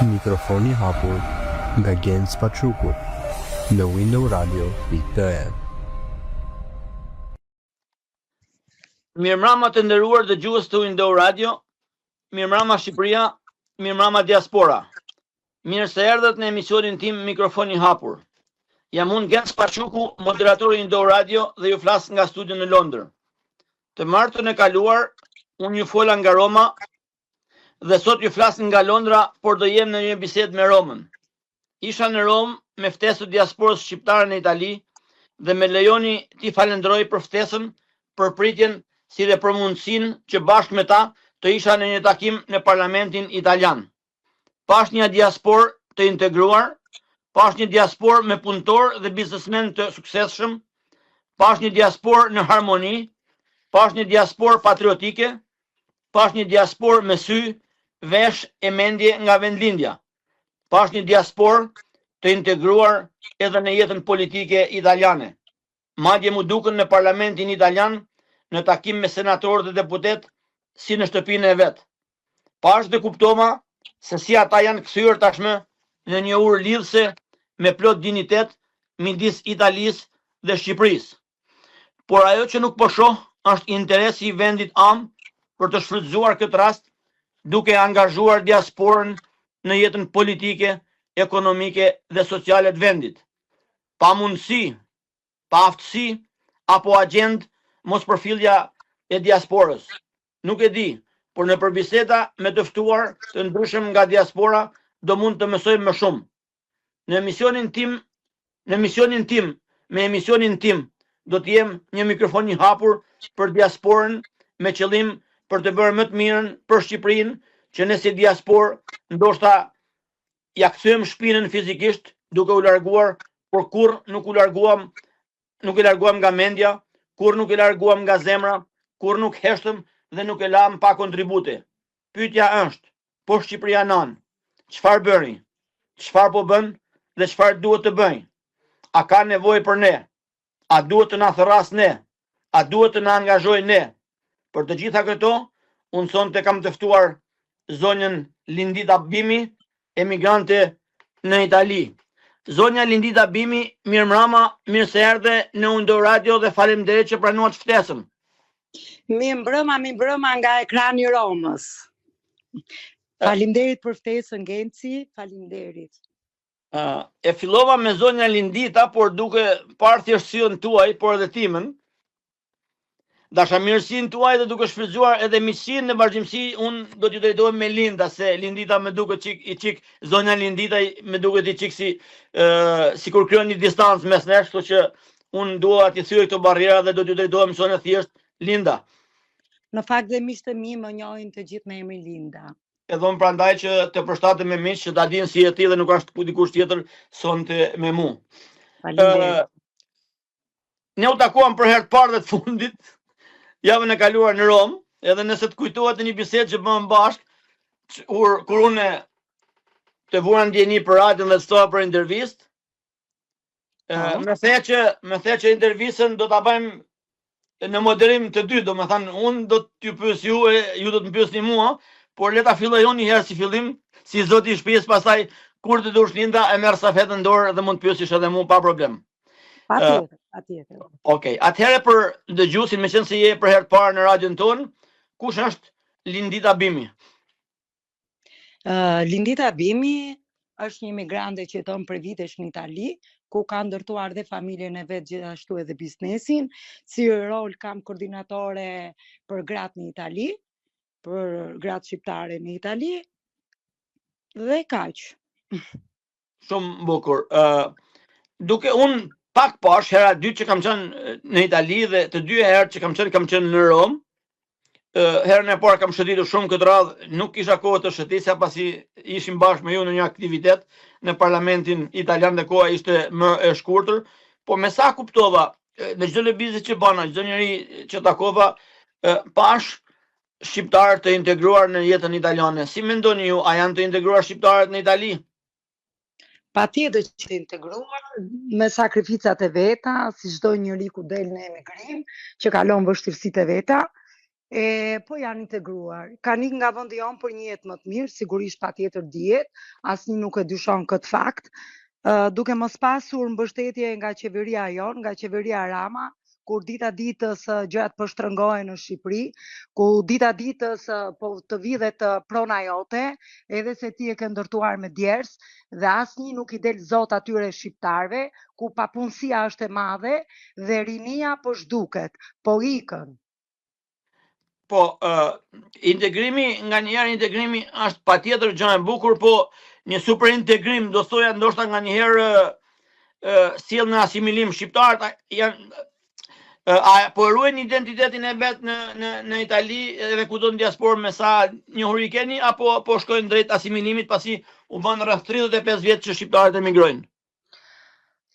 Mikrofoni i hapur nga Genc Paçuku në Window Radio pikë te. Mirëmbrama të nderuar dëgjues të Window Radio, mirëmbrama Shqipëria, mirëmbrama diaspora. Mirë se erdhët në emisionin tim Mikrofoni i hapur. Jam unë Genc Paçuku, moderator i Window Radio dhe ju flas nga studio në Londër. Të martën e kaluar, unë ju fola nga Roma dhe sot ju flas nga Londra, por do jem në një bisedë me Romën. Isha në Romë me ftesë të diasporës shqiptare në Itali dhe më lejoni t'i falënderoj për ftesën, për pritjen si dhe për mundësinë që bashkë me ta të isha në një takim në Parlamentin Italian. Pashë një diasporë të integruar, pashë një diasporë me punëtorë dhe biznesmenë të suksesshëm, pashë një diasporë në harmoni, pashë një diasporë patriotike, pashë një diasporë me sy, vesh e mendje nga vendlindja. Pashë një diasporë të integruar edhe në jetën politike italiane. Madje m'u dukën në parlamentin italian në takim me senatorë dhe deputetë si në shtëpinë e vet. Pashë dhe kuptova se si ata janë kthyer tashmë në një urë lidhëse me plot dinjitet midis Italisë dhe Shqipërisë. Por ajo që nuk po shoh është interesi i vendit amë për të shfrytëzuar këtë rast duke angazhuar diasporën në jetën politike, ekonomike dhe sociale të vendit. Pamundësi, paaftësi apo agjendë mospërfillja e diasporës. Nuk e di, por nëpër biseda me të ftuar të ndryshëm nga diaspora do mund të mësojmë më shumë. Në emisionin tim, në misionin tim, me emisionin tim do të jem një mikrofon i hapur për diasporën me qëllim për të bërë më të mirën për Shqipërinë, që ne si diasporë ndoshta ia kthyem shpinën fizikisht duke u larguar, por kurrë nuk u larguam, nuk e larguam nga mendja, kurrë nuk e larguam nga zemra, kurrë nuk heshtëm dhe nuk e lamë pa kontribute. Pyetja është, po Shqipëria nanë, çfarë bëri? Çfarë po bën dhe çfarë duhet të bëjë? A ka nevojë për ne? A duhet të na thërrasë ne? A duhet të na angazhojë ne? Për të gjitha këto, unë sonte kam të ftuar zonjën Lindita Bimi, emigrante në Itali. Zonja Lindita Bimi, mirëmbrama, mirë se erdhe në Window Radio dhe faleminderit që pranuat ftesën. Mirëmbrëma, mirëmbrëma nga ekrani i Romës. Faleminderit për ftesën Genci, faleminderit. Uh, e fillova me zonja Lindita, por duke parë thjeshtësinë tuaj, por edhe timen, dashamirësinë tuaj dhe duke shfrytëzuar edhe miqësinë në vazhdimësi, unë do t'ju drejtohem me Linda, se Lindita më duket çik i çik, zonja Lindita më duket i çik si ë sikur krijon një distancë mes nesh, kështu që unë dua t'i thyej këto barriera dhe do t'ju drejtohem sonte thjesht Linda. Në fakt dhe miqtë e mi më njohin të gjithë me emrin Linda. Edhe unë prandaj që të përshtatem me miq që ta dinë si je ti dhe nuk është ku dikush tjetër sonte me mua. Faleminderit. Ne u takuam për herë të parë dhe të fundit javën e kaluar në Romë, edhe nëse të kujtohet në një bisedë që bëmë bashkë, kur kur unë të vura në dijeni për radion dhe të ftova për intervistë, Po. Më the që më the që intervistën do ta bëjmë në moderim të dy, domethënë unë do t'ju pyes ju e ju do të më pyesni mua, por le ta filloj unë një herë si fillim, si zoti i shtëpisë, pastaj kur të dush Linda e merr stafetën në dorë dhe mund të pyesësh edhe mua pa problem. Patjetër, patjetër. Okej, okay. atëherë për dëgjuesin, meqenëse je për herë të parë në radion tonë, kush është Lindita Bimi? Uh, Lindita Bimi është një emigrante që jeton prej vitesh në Itali, ku ka ndërtuar dhe familjen e vet gjithashtu edhe biznesin. Si rol kam koordinatore për gratë në Itali, për gratë shqiptare në Itali. Dhe kaq. Shumë bukur. Ë uh, duke unë pak pash hera e dytë që kam qenë në Itali dhe të dy herët që kam qenë kam qenë në Romë. Ë uh, herën e parë kam shëtitur shumë këtë radhë, nuk kisha kohë të shëtisja pasi ishim bashkë me ju në një aktivitet në parlamentin italian dhe koha ishte më e shkurtër, po me sa kuptova në çdo lëvizje që bëna, çdo njeri që takova, pash shqiptarë të integruar në jetën italiane. Si mendoni ju, a janë të integruar shqiptarët në Itali? Patjetër që të integruar me sakrificat e veta, si çdo njeri ku del në emigrim, që kalon vështirësitë e veta. E po janë integruar. Kanë ikë nga vendi jonë për një jetë më të mirë, sigurisht patjetër dihet, asnjë nuk e dyshon këtë fakt. Uh, duke mos pasur mbështetje nga qeveria jonë, nga qeveria Rama, kur dita ditës gjërat po shtrëngohen në Shqipëri, ku dita ditës po të vidhet prona jote, edhe se ti e ke ndërtuar me djersë, dhe asnjë nuk i del zot atyre shqiptarëve, ku papunësia është e madhe dhe rinia po zhduket, po ikën. Po, uh, integrimi, nganjëherë integrimi është patjetër gjë e bukur, po një super integrim, do thoja ndoshta nganjëherë uh, uh, sjell në asimilim shqiptarët janë uh, a po e ruajnë identitetin e vet në në në Itali edhe kudo në diasporë me sa njohuri keni apo po shkojnë drejt asimilimit pasi u bënë rreth 35 vjet që shqiptarët emigrojnë?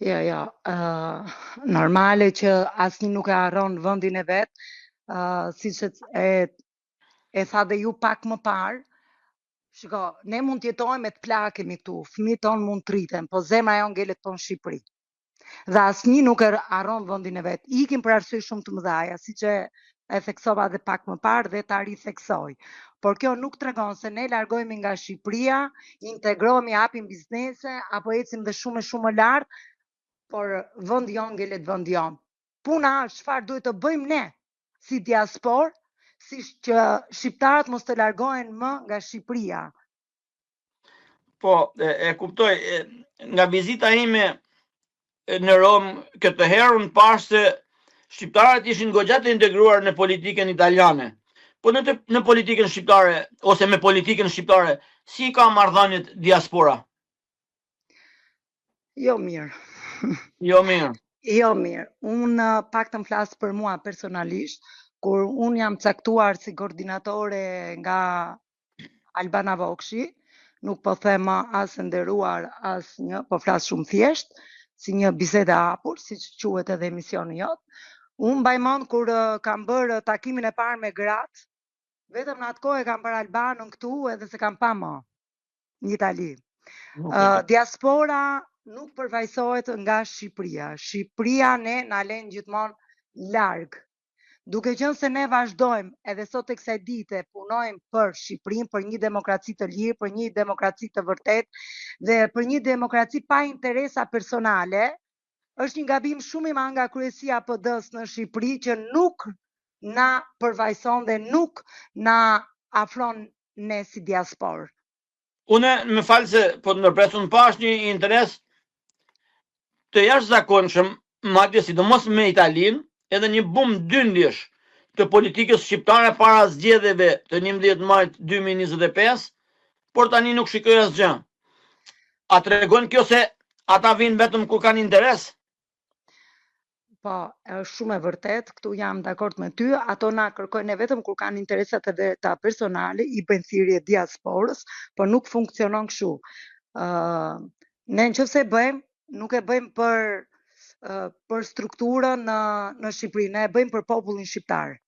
Jo, jo, uh, normale që asnjë nuk e harron vendin e vet, uh, siç e, e, e tha dhe ju pak më parë, shiko, ne mund të jetojmë e të plakemi këtu, fëmijët tonë mund të rriten, po zemra jonë ngelet po në Shqipëri. Dhe asnjë nuk e harron vendin e vet. Ikin për arsye shumë të mëdha, siç e e theksova dhe pak më parë dhe ta ritheksoj. Por kjo nuk tregon se ne largohemi nga Shqipëria, integrohemi, hapim biznese apo ecim dhe shumë e shumë më lart, por vendi jonë ngelet vendi jonë. Puna është çfarë duhet të bëjmë ne si diasporë, si që shqiptarët mos të largohen më nga Shqipëria. Po, e, e kuptoj, e, nga vizita ime në Romë këtë herë unë pashë se shqiptarët ishin goxha të integruar në politikën italiane. Po në të, në politikën shqiptare ose me politikën shqiptare, si i ka marrëdhëniet diaspora? Jo mirë. Jo mirë. Jo mirë. Unë paktën flas për mua personalisht, kur unë jam caktuar si koordinatore nga Albana Vokshi, nuk po them më as e nderuar as një, po flas shumë thjesht, si një bisedë e hapur, siç quhet edhe emisioni jot. Unë mbaj mend kur kam bërë takimin e parë me gratë, vetëm në atë kohë e kam parë Albanën këtu edhe s'e kam pa më në Itali. Uh, diaspora nuk përfaqësohet nga Shqipëria. Shqipëria ne na len gjithmonë larg. Duke qenë se ne vazhdojmë edhe sot e kësaj dite punojmë për Shqipërinë, për një demokraci të lirë, për një demokraci të vërtetë dhe për një demokraci pa interesa personale, është një gabim shumë i madh nga kryesia e PD-së në Shqipëri që nuk na përfaqëson dhe nuk na afron ne si diasporë. Unë më fal se po të ndërpres, unë pashë një interes të jashtëzakonshëm, madje sidomos me Italinë, edhe një bum dyndjesh të politikës shqiptare para zgjedhjeve të 11 majit 2025, por tani nuk shikoj asgjë. A tregon kjo se ata vijnë vetëm kur kanë interes? Po, është shumë e vërtetë, këtu jam dakord me ty, ato na kërkojnë ne vetëm kur kanë interesat e veta personale, i bëjnë thirrje diasporës, por nuk funksionon kështu. Ë, uh, ne në qoftë se e bëjmë, nuk e bëjmë për uh, për strukturën në në Shqipëri, ne e bëjmë për popullin shqiptar.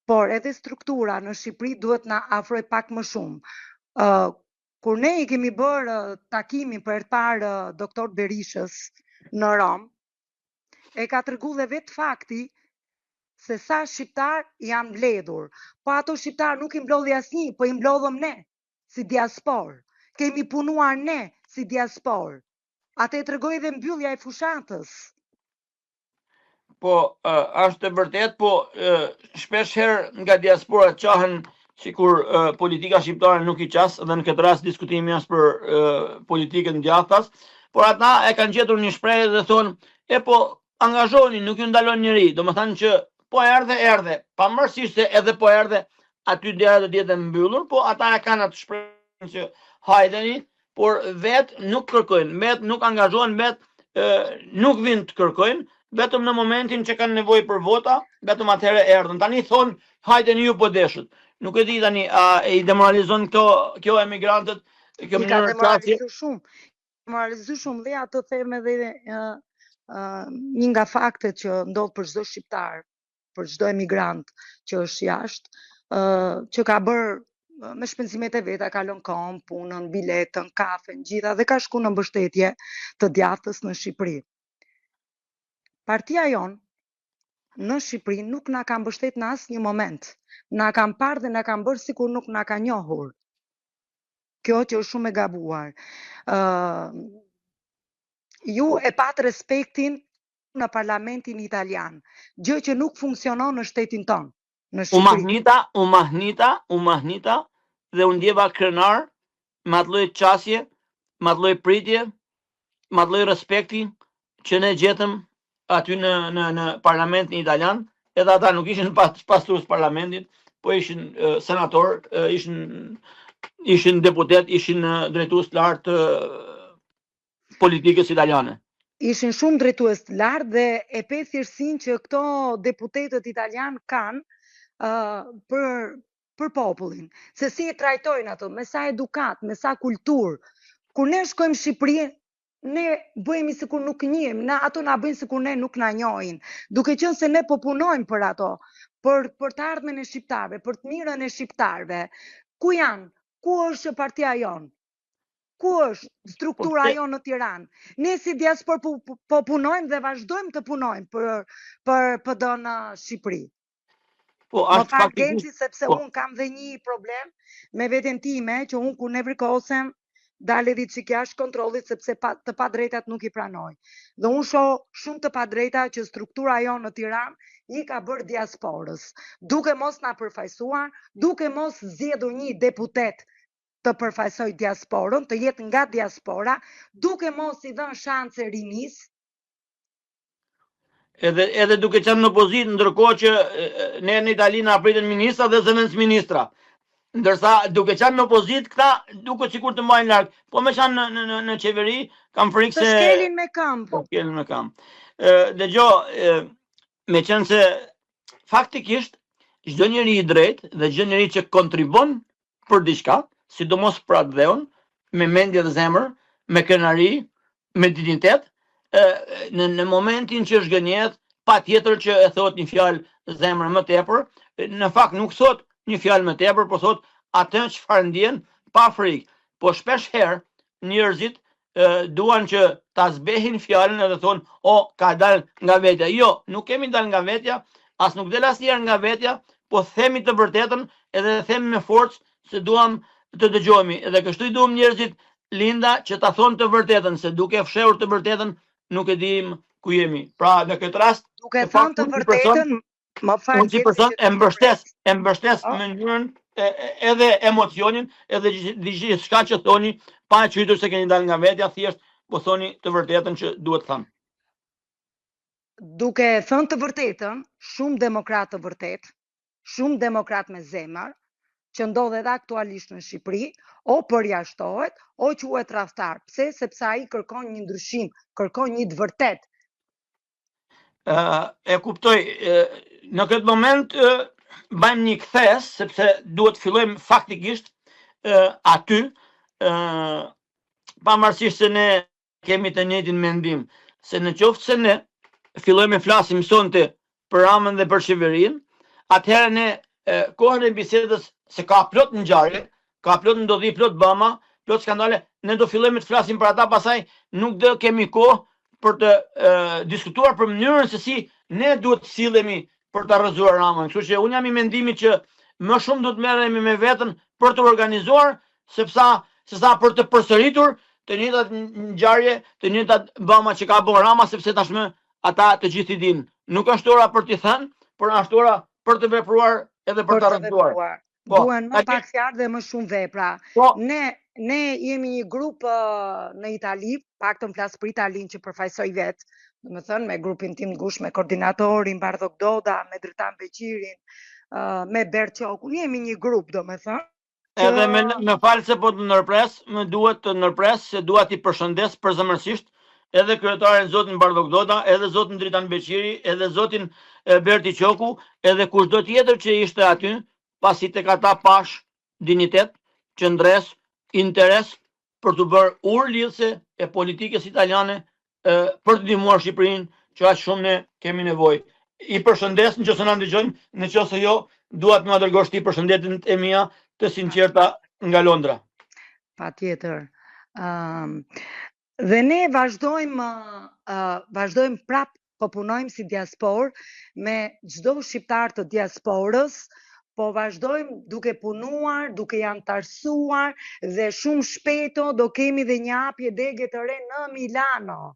Por edhe struktura në Shqipëri duhet na afrojë pak më shumë. Ë uh, kur ne i kemi bërë takimin për herë të parë doktor Berishës në Romë, E ka tregu dhe vetë fakti se sa shqiptarë janë mbledhur. Po ato shqiptarë nuk i mblodhi asnjë, po i mblodhëm ne, si diasporë. Kemi punuar ne, si diasporë. Atë e tregoi dhe mbyllja e fushatës. Po, është e vërtetë, po shpesh herë nga diaspora qahen sikur politika shqiptare nuk i qas dhe në këtë rast diskutimi është për politikën djathtas, por ata e kanë gjetur një shprehje dhe thonë, e po angazhohuni, nuk ju ndalon njeri, domethënë që po erdhe, erdhe, pavarësisht se edhe po erdhe, aty dera do të jetë e mbyllur, po ata e kanë atë shprehje që hajdeni, por vetë nuk kërkojnë, vetë nuk angazhohen, vetë nuk vijnë të kërkojnë, vetëm në momentin që kanë nevojë për vota, vetëm atëherë erdhën. Tani thonë, hajdeni ju po deshët. Nuk e di tani, a i demoralizon këto, kjo emigrantët, kjo mënyrë qasje? I ka demoralizu shumë. Demoralizu shumë dhe atë them edhe uh, uh, një nga faktet që ndodh për çdo shqiptar, për çdo emigrant që është jashtë, uh, që ka bërë me shpenzimet e veta, ka lënë kohën, punën, biletën, kafen, gjitha dhe ka shku në mbështetje të djathtës në Shqipëri. Partia jonë. në Shqipëri nuk na ka mbështet në asnjë moment. Na kanë parë dhe na kanë bërë sikur nuk na ka njohur. Kjo që është shumë e gabuar. Ë uh, ju e patë respektin në parlamentin italian, gjë që nuk funksionon në shtetin tonë, në U Shqipëri. mahnita, u mahnita, u mahnita dhe u ndjeva krenar me atë lloj qasje, me atë lloj pritje, me atë lloj respekti që ne gjetëm aty në në në parlamentin italian, edhe ata nuk ishin pas, pastrues parlamentit, po ishin senator, ishin ishin deputet, ishin drejtues të lartë të politikës italiane. Ishin shumë drejtues të lartë dhe e pe thjeshtësinë që këto deputetët italianë kanë uh, për për popullin, se si e trajtojnë ato, me sa edukatë, me sa kulturë. Kur ne shkojmë në Shqipëri, ne bëhemi sikur nuk njihemi, na ato na bëjnë sikur ne nuk na njohin, duke qenë se ne po punojmë për ato, për për të ardhmen e shqiptarëve, për të mirën e shqiptarëve. Ku janë? Ku është partia jonë? Ku është po struktura jonë në Tiranë? Ne si diasporë po, po, po punojmë dhe vazhdojmë të punojmë për për PD në Shqipëri. Po, Më fal Genci sepse po. unë kam dhe një problem me veten time që unë kur nevrikosem dal edhe çik jashtë kontrollit sepse pa, të padrejtat nuk i pranoj. Dhe unë shoh shumë të padrejta që struktura jonë në Tiranë i ka bërë diasporës, duke mos na përfaqësuar, duke mos zgjedhur një deputet të përfaqësojë diasporën, të jetë nga diaspora, duke mos i dhënë shanse rinisë, Edhe edhe duke qenë në opozitë, ndërkohë që ne në Itali na pritën ministra dhe zëvendësministra. Ndërsa duke qenë në opozitë, këta duket sikur të mbajnë larg. Po me qenë në në në, në qeveri, kam frikë se të shkelin me këmbë. Po shkelin me këmbë. Ë dëgjo, me qenë se faktikisht çdo njeri i drejtë dhe çdo njeri që kontribon për diçka, sidomos për atdheun, me mendje dhe zemër, me krenari, me dinjitet, në në momentin që zhgënjehet, patjetër që e thot një fjalë zemër më tepër, në fakt nuk thot një fjalë më tepër, por thot atë çfarë ndjen pa frikë. Po shpesh herë njerëzit duan që ta zbehin fjalën edhe thonë, o, ka dalë nga vetja. Jo, nuk kemi dalë nga vetja, as nuk del asnjëherë nga vetja, po themi të vërtetën edhe e themi me forcë se duam të dëgjohemi. Edhe kështu i duam njerëzit Linda që ta thonë të vërtetën, se duke fshehur të vërtetën nuk e dimë ku jemi. Pra në këtë rast, duke thënë të vërtetën, Më fal. Unë si person e mbështes, e mbështes oh. mënyrën e, edhe emocionin, edhe gjithçka që thoni, pa e quajtur se keni dalë nga vetja, thjesht po thoni të vërtetën që duhet thënë. Duke thënë të vërtetën, shumë demokratë të vërtetë, shumë demokratë me zemër, që ndodh edhe aktualisht në Shqipëri, o përjashtohet, o quhet tradhtar. Pse? Sepse ai kërkon një ndryshim, kërkon një të vërtetë, E kuptoj, në këtë moment bëjmë një kthesë sepse duhet të fillojmë faktikisht aty, pavarësisht se ne kemi të njëjtin mendim, se në qoftë se ne fillojmë e flasim sonte për Ramën dhe për qeverinë, atëherë ne kohën e bisedës se ka plot ngjarje, ka plot ndodhi, plot bëma, plot skandale, ne do fillojmë të flasim për ata, pastaj nuk do kemi kohë për të e, diskutuar për mënyrën se si ne duhet të sillemi për ta rrëzuar Ramën. Kështu që unë jam i mendimit që më shumë duhet merremi me veten për të organizuar, sepsa se sa për të përsëritur të njëjtat ngjarje, të njëjtat bëma që ka bërë Rama, sepse tashmë ata të gjithë i dinë. Nuk është ora për t'i thënë, por është ora për të vepruar edhe për, për të rrëzuar. Po, Duhen më pak fjalë dhe më shumë vepra. Po. Ne ne jemi një grup uh, në Itali, paktën flas për Italinë që përfaqësoj vetë, domethënë me grupin tim ngushtë, me koordinatorin Bardhok Doda, me Dritan Beqirin, uh, me Bert Qokun, jemi një grup, domethënë, Edhe me më fal se po të ndërpres, më duhet të ndërpres se dua t'i përshëndes përzemërsisht edhe kryetarin zotin Bardhok Doda, edhe zotin Dritan Beqiri, edhe zotin Berti Qoku, edhe kushdo tjetër që ishte aty, pasi tek ata pashë dinjitet, qëndresë, interes për t'u bërë urë lidhëse e politikës italiane për të ndihmuar Shqipërinë që aq shumë ne kemi nevojë. I përshëndes në qoftë se na ndëgjojnë, në qoftë se jo, dua të më dërgosh ti përshëndetjet e mia të sinqerta nga Londra. Patjetër. Ëm um, dhe ne vazhdojmë uh, vazhdojmë prap. Po punojmë si diasporë me çdo shqiptar të diasporës, po vazhdojmë duke punuar, duke i anëtarësuar dhe shumë shpejto do kemi dhe një hapje dege të re në Milano.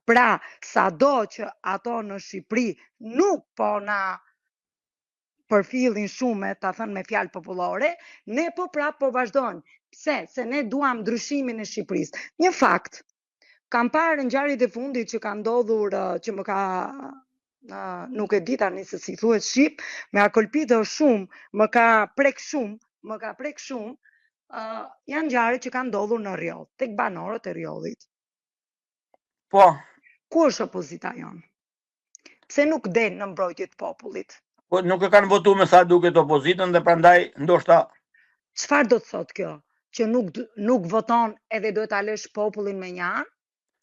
Pra, sado që ato në Shqipëri nuk po na përfillin shumë, ta thënë me fjalë popullore, ne po prapë po vazhdojmë. Pse? Se ne duam ndryshimin e Shqipërisë. Një fakt, kam parë ngjarjet e fundit që kanë ndodhur, që më ka nuk e di tani se si thuhet shqip, më ka kolpitur shumë, më ka prek shumë, më ka prek shumë, uh, janë ngjarjet që kanë ndodhur në Rrjoll, tek banorët e Rrjollit. Po. Ku është opozita jonë? Pse nuk del në mbrojtje të popullit? Po nuk e kanë votuar me sa duket opozitën dhe prandaj ndoshta Çfarë do të thotë kjo? Që nuk nuk voton edhe duhet ta lësh popullin me një anë,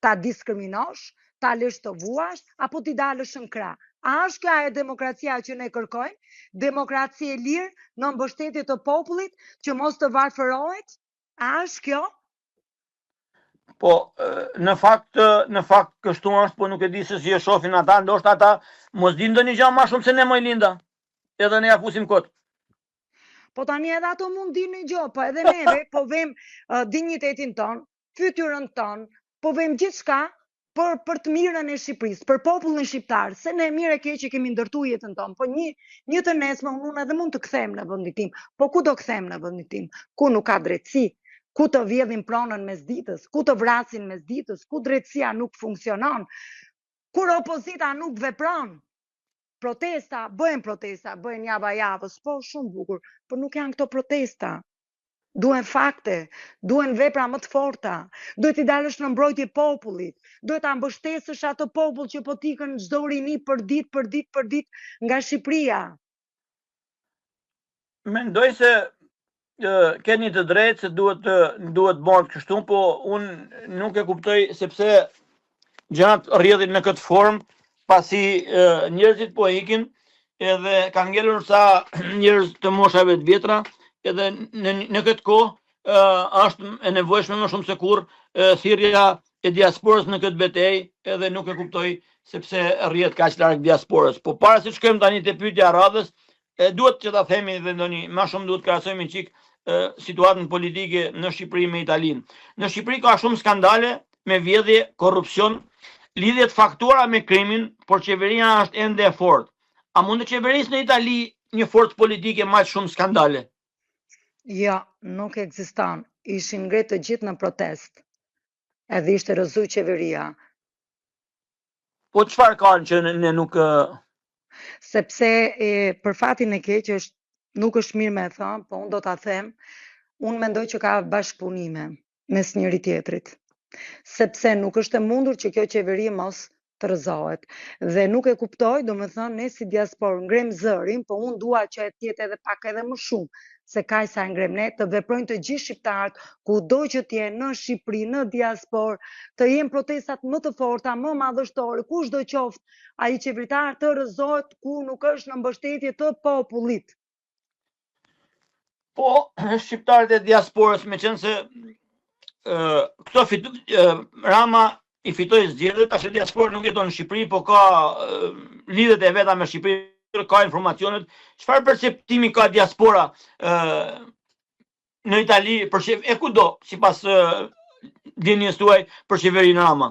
ta diskriminosh, ta lësh të vuash apo t'i dalësh në krah? A është kjo ajo demokracia që ne kërkojmë? Demokraci e lirë në mbështetje të popullit që mos të varfërohet? A është kjo? Po, në fakt, në fakt kështu është, po nuk e di se si e shohin ata, ndoshta ata mos dinë ndonjë gjë më shumë se ne moj Linda. Edhe ne ja fusim kot. Po tani edhe ato mund dinë një gjë, po edhe neve po vëm uh, dinjitetin tonë, fytyrën tonë, po vëm gjithçka për për të mirën e Shqipërisë, për popullin shqiptar, se ne mirë e keq e kemi ndërtu jetën tonë, po një një të nesme unë edhe mund të kthehem në vendin tim, po ku do kthehem në vendin tim? Ku nuk ka drejtësi? Ku të vjedhin pronën mes ditës? Ku të vrasin mes ditës? Ku drejtësia nuk funksionon? Kur opozita nuk vepron? Protesta, bëhen protesta, bëhen java javës, po shumë bukur, por nuk janë këto protesta. Duhen fakte, duhen vepra më të forta, duhet t'i dalësh në mbrojtje popullit, duhet ta mbështesësh atë popull që po t'ikën çdo rini për ditë, për ditë, për ditë nga Shqipëria. Mendoj se keni të drejtë se duhet të duhet bëhet kështu, po unë nuk e kuptoj sepse gjërat rrjedhin në këtë formë, pasi njerëzit po ikin, edhe kanë ngelur sa njerëz të moshave të vjetra, edhe në në këtë kohë është e nevojshme më shumë se kurrë thirrja e diasporës në këtë betejë, edhe nuk e kuptoj sepse rrjedh kaq larg diasporës. Po para se të shkojmë tani te pyetja e radhës, e duhet që ta themi dhe ndonjë, më shumë duhet të krahasojmë një çik situatën politike në Shqipëri me Italinë. Në Shqipëri ka shumë skandale me vjedhje, korrupsion, lidhje të faktuara me krimin, por qeveria është ende e fortë. A mund të qeverisë në Itali një forcë politike me aq shumë skandale? Jo, nuk ekziston. Ishin ngrit të gjithë në protestë. Edhe ishte rrëzu qeveria. Po çfarë kanë që ne nuk Sepse e, për fatin e keq është nuk është mirë me e thënë, po unë do ta them, unë mendoj që ka bashkëpunime mes njëri tjetrit. Sepse nuk është e mundur që kjo qeveri mos të rrëzohet. Dhe nuk e kuptoj, domethënë, ne si diasporë ngrem zërin, po unë dua që të jetë edhe pak edhe më shumë, se kaq sa e ngrem ne, të veprojnë të gjithë shqiptarët, kudo që të jenë në Shqipëri, në diasporë, të jenë protestat më të forta, më madhështore, kushdo qoftë ai qeveritar të rrëzohet ku nuk është në mbështetje të popullit. Po, shqiptarët e diasporës, meqenëse këto fitu, Rama i fitoi zgjedhjet, tash diaspora nuk jeton në Shqipëri, po ka lidhjet e veta me Shqipërinë, ka informacionet. Çfarë perceptimi ka diaspora në Itali për qev, e kudo, sipas dijes tuaj për qeverinë Rama?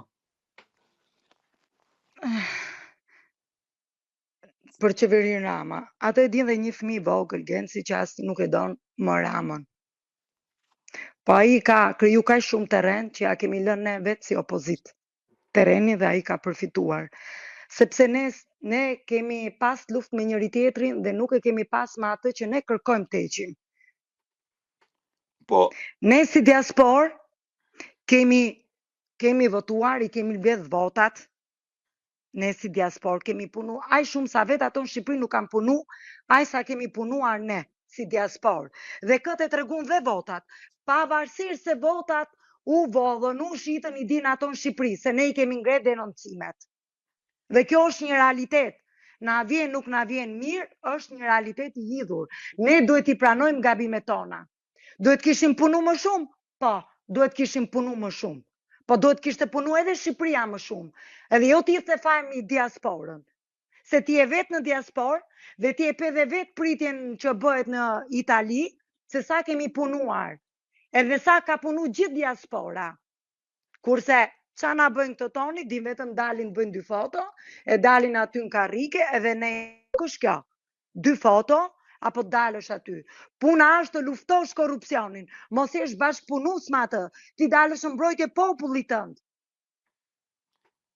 Për qeverinë Rama. Atë e din dhe një fëmijë i vogël, Genci, që as nuk e don më Ramën. Po ai ka kriju kaq shumë terren që ja kemi lënë ne vetë si opozitë terrenin dhe ai ka përfituar. Sepse ne ne kemi pas luftë me njëri tjetrin dhe nuk e kemi pas me atë që ne kërkojmë të heqim. Po. Ne si diasporë kemi kemi votuar, i kemi mbledh votat, ne si diasporë kemi punu aq shumë sa vetë ato në Shqipëri nuk kanë punu aq sa kemi punuar ne si diasporë. Dhe këtë e tregun dhe votat. Pavarësisht se votat u vodhën, u shitën i din ato në Shqipëri, se ne i kemi ngre denoncimet. Dhe kjo është një realitet. Na vjen, nuk na vjen mirë, është një realitet i hidhur. Ne duhet t'i pranojmë gabimet tona. Duhet kishim punu më shumë? Po, duhet kishim punu më shumë. Po duhet kishte punu edhe Shqipëria më shumë. Edhe jo të hidhte fajin diasporën. Se ti je vetë në diasporë dhe ti e pe dhe vetë pritjen që bëhet në Itali, se sa kemi punuar. Edhe sa ka punu gjithë diaspora. Kurse ça na bëjnë këto toni, din vetëm dalin bëjnë dy foto, e dalin aty në karrike edhe ne nuk është kjo. Dy foto apo të dalësh aty. Puna është të luftosh korrupsionin, mos jesh bashkëpunues me atë, ti dalësh në mbrojtje popullit tënd.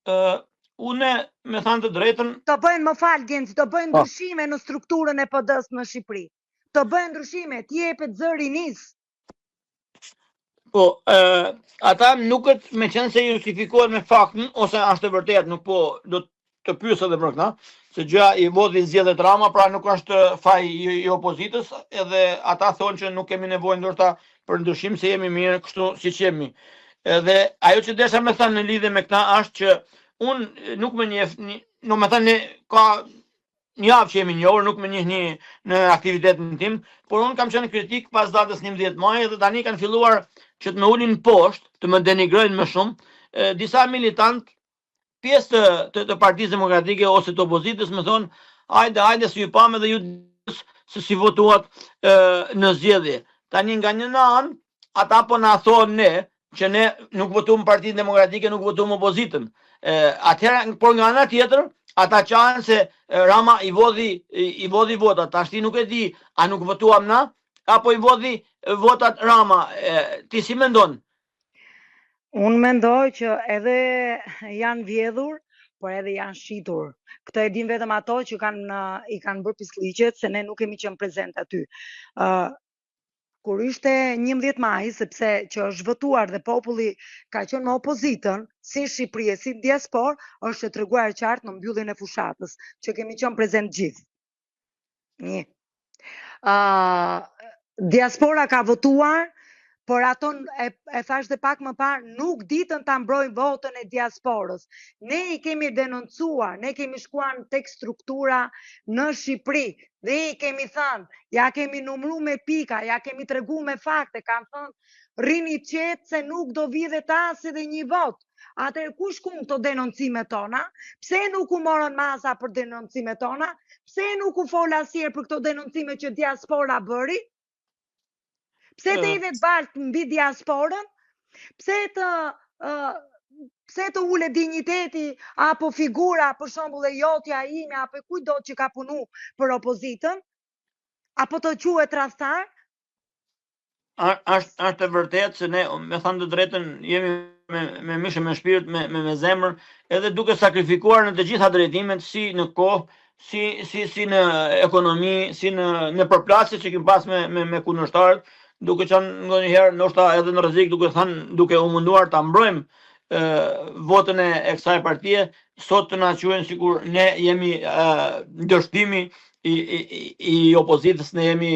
Ë uh, unë me thënë të drejtën të bëjnë më fal Genci, të bëjnë po. ndryshime në strukturën e PD-s në Shqipëri. Të bëjnë ndryshime, t'i jepet zëri rinisë. Po, ë ata nuk është meqenëse justifikohen me faktin ose është e vërtetë, nuk po do të pyes edhe për këtë, se gjëja i vodhi zgjedhjet Rama, pra nuk është faj i, i opozitës, edhe ata thonë që nuk kemi nevojë ndoshta për ndryshim se jemi mirë kështu siç jemi. Edhe ajo që desha me thënë në lidhje me këtë është që unë nuk më njeh, do me thënë ka një javë që jemi njohur, nuk më njihni në aktivitetin tim, por unë kam qenë kritik pas datës 11 maj dhe tani kanë filluar që të më ulin poshtë, të më denigrojnë më shumë, e, disa militant pjesë të, të, të Partisë Demokratike ose të opozitës më thonë, hajde, hajde, si ju pamë dhe ju se si votuat e, në zgjedhje. Tani nga një anë, ata po na thonë ne që ne nuk votuam Partinë Demokratike, nuk votuam opozitën. E, atëherë, por nga ana tjetër, ata qahen se Rama i vodhi i, i vodhi votat. Tashti nuk e di, a nuk votuam na apo i vodhi votat Rama. E, ti si mendon? Unë mendoj që edhe janë vjedhur, por edhe janë shitur. Këtë e din vetëm ato që kanë i kanë bërë pislliqet, se ne nuk kemi qenë prezent aty. Ë uh, kur ishte 11 maji, sepse që është votuar dhe populli ka qenë me opozitën, si në Shqipëri e si në diasporë, është e treguar qartë në mbylljen e fushatës, që kemi qenë prezent gjithë. Një. Uh, diaspora ka votuar, por ato e, e thash dhe pak më parë, nuk ditën ta mbrojnë votën e diasporës. Ne i kemi denoncuar, ne kemi shkuar në tek struktura në Shqipëri dhe i kemi thënë, ja kemi numru me pika, ja kemi tregu me fakte, kanë thënë, rrini qetë se nuk do vidhet as edhe një votë. Atëherë ku shkun këto denoncime tona? Pse nuk u morën masa për denoncimet tona? Pse nuk u fol asnjëherë për këto denoncime që diaspora bëri? Pse të hidhet baltë mbi diasporën? Pse të uh, pse të ulet dinjiteti apo figura për shembull e jotja ime apo e kujtdo që ka punu për opozitën? Apo të quhet tradhtar? Është është e vërtetë se ne me thënë të drejtën jemi me me mish e me shpirt me me, me zemër edhe duke sakrifikuar në të gjitha drejtimet si në kohë si si si në ekonomi si në në përplasje që kemi pas me me me kundërshtarët duke qenë ndonjëherë ndoshta edhe në rrezik duke thënë duke u munduar ta mbrojmë ë votën e, e kësaj partie sot të na quajnë sikur ne jemi ë dështimi i, i, i opozitës ne jemi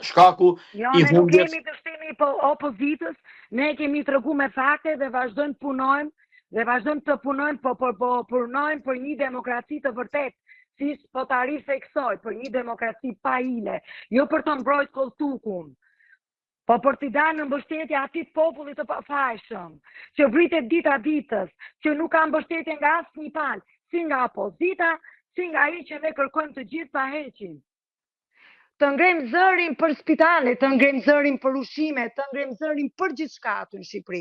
shkaku jo, i humbjes. Jo, ne nuk jemi dështimi i po, opozitës, ne kemi tregu me fakte dhe vazhdojmë të punojmë dhe vazhdojmë të punojmë, po, po, po punojmë për një demokraci të vërtetë, si po ta ritheksoj, për një demokraci pa hile, jo për të mbrojt kolltukun, po për t'i dalë në mbështetje atij popullit të pafajshëm, që vritet dita ditës, që nuk ka mbështetje nga asnjë palë, si nga opozita, si nga ai që ne kërkojmë të gjithë ta heqim. Të ngrem zërin për spitale, të ngrem zërin për ushqime, të ngrem zërin për gjithçka aty në Shqipëri.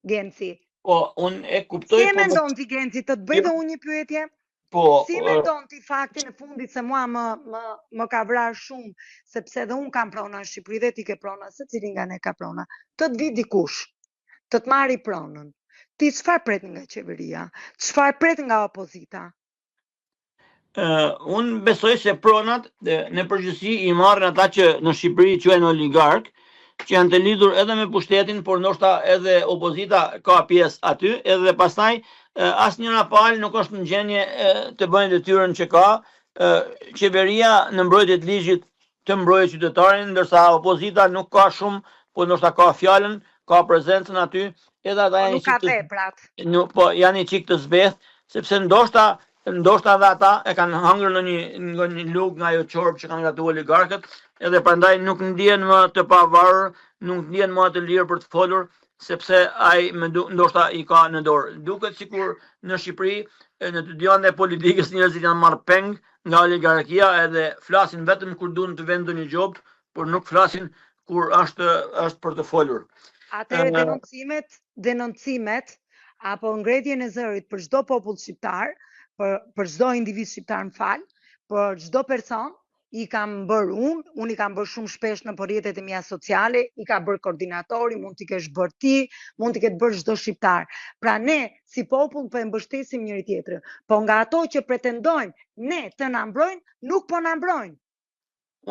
Genci. Po, unë e kuptoj. Si e po mendon ti Genci, të të bëj dhe unë një pyetje? Po, si e mendon ti faktin e fundit se mua më më më ka vrarë shumë, sepse dhe unë kam prona në Shqipëri dhe ti ke prona, secili nga ne ka prona. Të të vijë dikush, të të marri pronën. Ti çfarë pret nga qeveria? Çfarë pret nga opozita? Uh, unë besoj se pronat në përgjithësi i marrin ata që në Shqipëri quhen oligark, që janë të lidhur edhe me pushtetin, por ndoshta edhe opozita ka pjesë aty, edhe pastaj asnjëra palë nuk është në gjendje të bëjë detyrën që ka, qeveria në mbrojtje të ligjit të mbrojë qytetarin, ndërsa opozita nuk ka shumë, po ndoshta ka fjalën, ka prezencën aty, edhe ata po janë nuk ka veprat. Nuk, po janë një çik të zbehtë, sepse ndoshta ndoshta edhe ata e kanë hëngër në një nga një lugë nga ajo çorbë që kanë gatuar oligarkët, edhe prandaj nuk ndihen më të pavarur, nuk ndihen më të lirë për të folur, sepse ai më ndoshta i ka në dorë. Duket sikur në Shqipëri, në të dy anët e politikës njerëzit janë marrë peng nga oligarkia edhe flasin vetëm kur duan të vënë ndonjë gjobë, por nuk flasin kur është është për të folur. Atëherë denoncimet, denoncimet apo ngritjen e zërit për çdo popull shqiptar, për për çdo individ shqiptar, më fal, për çdo person, i kam bërë unë, unë i kam bërë shumë shpesh nëpër rrjetet e mia sociale, i ka bërë koordinatori, mund t'i kesh bërë ti, mund t'i ketë bërë çdo shqiptar. Pra ne si popull po e mbështesim njëri tjetrin, po nga ato që pretendojnë ne të na mbrojnë, nuk po na mbrojnë.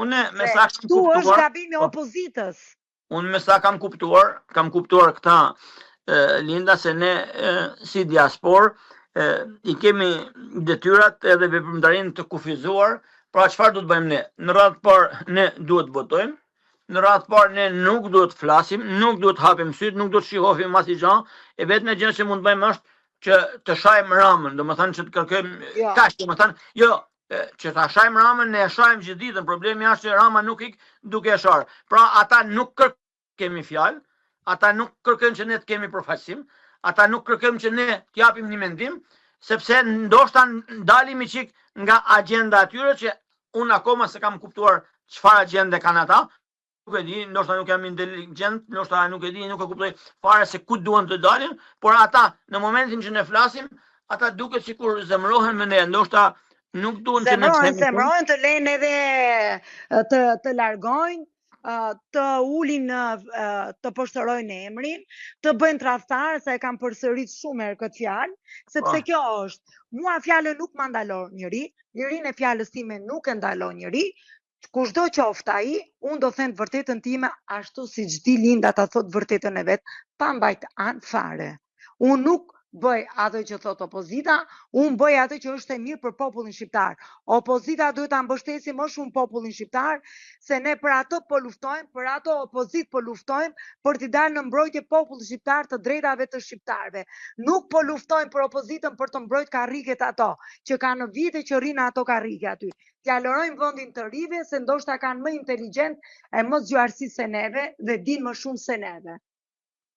Unë me sa kam kuptuar, është gabimi i po. opozitës. Unë me sa kam kuptuar, kam kuptuar këta Linda se ne si diasporë i kemi detyrat edhe veprimtarinë të kufizuar, pra çfarë duhet të bëjmë ne? Në radhë të parë ne duhet të votojmë, në radhë të parë ne nuk duhet të flasim, nuk duhet të hapim sytë, nuk duhet të shohim asnjë gjë, e vetmja gjë që mund të bëjmë është që të shajmë Ramën, domethënë që të kërkojmë jo. kaq, domethënë, jo, që ta shajmë Ramën, ne e shajmë gjithë ditën, problemi është që Rama nuk ik duke e sharë. Pra ata nuk kemi fjalë, ata nuk kërkojnë që ne të kemi përfaqësim, ata nuk kërkojnë që ne të japim një mendim, sepse ndoshta dalim i çik nga agjenda e tyre që unë akoma s'e kam kuptuar çfarë agjende kanë ata, nuk e di, ndoshta nuk jam inteligjent, ndoshta nuk e di, nuk e kuptoj fare se ku duan të dalin, por ata në momentin që ne flasim, ata duket sikur zemërohen me ne, ndoshta nuk duan që ne të zemërohen, të lënë edhe të të largojnë, të ulin të poshtërojnë emrin, të bëjnë tradhtar, se e kam përsërit shumë herë këtë fjalë, sepse po. kjo është. Mua fjalën nuk ma ndalon njeri, lirinë e fjalës time nuk e ndalon njeri, Kushdo qoftë ai, unë do them të vërtetën time ashtu siç di Linda ta thotë vërtetën e vet, pa mbajt anë fare. Unë nuk bëj atë që thotë opozita, unë bëj atë që është e mirë për popullin shqiptar. Opozita duhet ta mbështesi më shumë popullin shqiptar, se ne për atë po luftojmë, për atë opozitë po luftojmë, për t'i dalë në mbrojtje popullit shqiptar të drejtave të shqiptarëve. Nuk po luftojmë për opozitën për të mbrojt karriget ato, që kanë vite që rrinë ato karrige aty. T'ia lërojmë vendin të rinjve se ndoshta kanë më inteligjent e më zgjuarsi se neve dhe dinë më shumë se neve.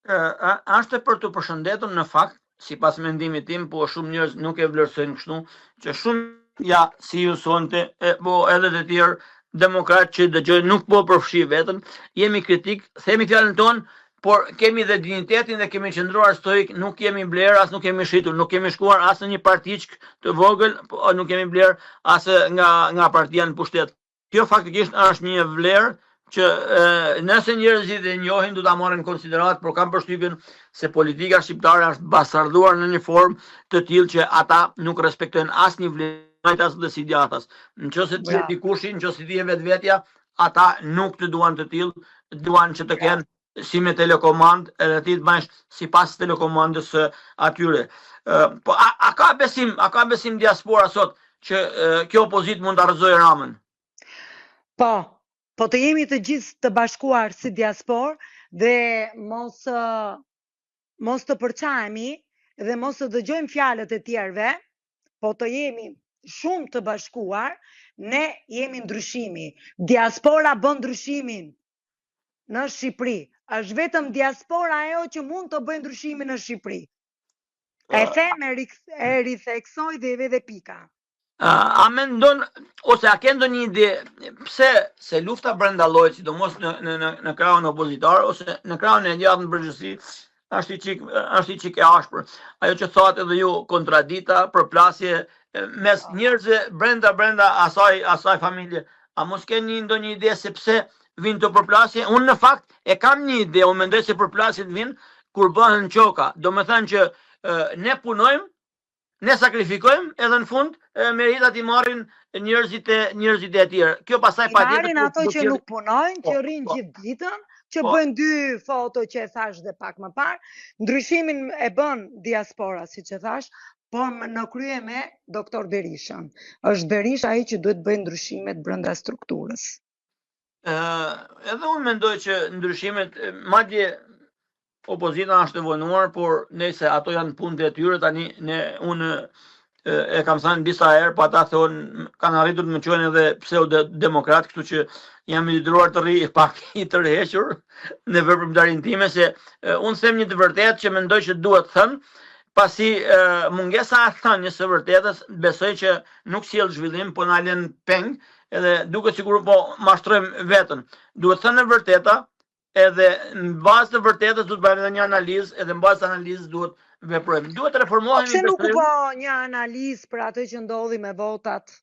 Ë është për t'u përshëndetur në fakt, sipas mendimit tim, po shumë njerëz nuk e vlerësojnë kështu, që shumë ja si ju sonte, e, po edhe të tjerë demokratë që dëgjojnë nuk po përfshij veten, jemi kritik, themi fjalën tonë, por kemi dhe dinjitetin dhe kemi qëndruar stoik, nuk jemi blerë, as nuk kemi shitur, nuk kemi shkuar as në një partiçkë të vogël, po nuk kemi blerë as nga nga partia në pushtet. Kjo faktikisht është një vlerë që e, nëse njerëzit e njohin do ta marrin në konsideratë, por kam përshtypjen se politika shqiptare është bastarduar në një formë të tillë që ata nuk respektojnë asnjë vlerë majtas dhe si djathtas. Në qoftë se ti je dikushi, në qoftë se ti je vetvetja, ata nuk të duan të tillë, duan që të kenë si me telekomandë edhe ti të bësh sipas telekomandës së atyre. Po a, a ka besim, a ka besim diaspora sot që kjo opozitë mund ta rrëzojë Ramën? Po, po të jemi të gjithë të bashkuar si diasporë dhe mos mos të përçahemi dhe mos të dëgjojmë fjalët e tjerëve, po të jemi shumë të bashkuar, ne jemi ndryshimi. Diaspora bën ndryshimin në Shqipëri. Është vetëm diaspora ajo që mund të bëjë ndryshimin në Shqipëri. E them, e, e ritheksoj dhe edhe pika. A mendon ose a ke ndonjë ide pse se lufta brenda llojit, sidomos në në në në krahun opozitar ose në krahun e djathtë në përgjithësi, është i çik është i çik e ashpër. Ajo që thatë edhe ju kontradita, përplasje mes njerëzve brenda brenda asaj asaj familje. A mos ke një ndonjë ide se pse vijnë këto përplasje? Unë në fakt e kam një ide, unë mendoj se përplasjet vijnë kur bëhen qoka. Domethënë që ne punojmë Ne sakrifikojmë edhe në fund meritat i marrin njerëzit e njerëzit e tjerë. Kjo pastaj patjetër marrin ato që nuk punojnë, po, që rrinë po. gjithë ditën, që po. bëjnë dy foto që e thashë dhe pak më parë. Ndryshimin e bën diaspora, siç e thashë, por në krye me doktor Berishën. Është Berisha ai që duhet të bëjë ndryshimet brenda strukturës. Ë, edhe unë mendoj që ndryshimet, madje opozita është e vonuar, por nëse ato janë punët e tyre tani ne unë E kam thënë disa herë, po ata thonë kanë arritur të më quajnë edhe pseudo-demokrat, kështu që jam i detyruar të rri pak i tërhequr në veprimtarinë time se unë them një të vërtetë që mendoj që duhet thënë, pasi mungesa e thënies së vërtetës besoj që nuk sjell zhvillim, po na lën peng, edhe duket sikur po mashtrojmë veten. Duhet thënë e vërteta, Edhe në bazë të vërtetës duhet bëjmë edhe një analizë, edhe në bazë të analizës duhet veprojmë. Duhet të Po reformohemi pse nuk u besoj. bë një analizë për atë që ndodhi me votat?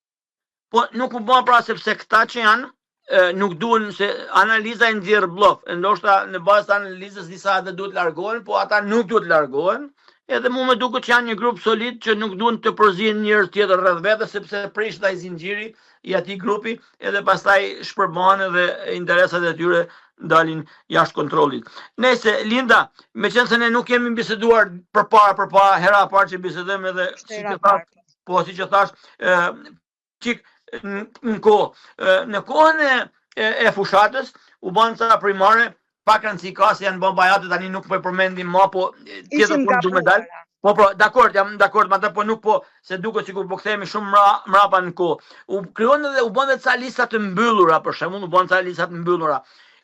Po nuk u bë pra sepse këta që janë e, nuk duhen se analiza i nxjerr bllof. E ndoshta në bazë të analizës disa edhe duhet largohen, po ata nuk duhet largohen. Edhe mu më duket që janë një grup solid që nuk duhen të përzihen njerëz tjetër rreth vetes sepse prishet ai zinxhiri i atij grupi edhe pastaj shpërbëhen edhe interesat e tyre dalin jashtë kontrollit. Nëse Linda, meqenëse ne nuk kemi biseduar përpara përpara hera e parë që bisedojmë edhe Është si hera që e thash, parë. po siç e thash, ë çik në në kohë. Në kohën e e, e fushatës u bën ca primare, pak rëndësi ka se janë bën bajate tani nuk po e përmendim më, po tjetër Ishin punë du me dal. gabuara. Po po, dakord, jam dakord me atë, po nuk po se duket sikur po kthehemi shumë mra, mrapa në kohë. U krijuan edhe u bën edhe ca lista të mbyllura, për shembull, u bën ca lista të mbyllura.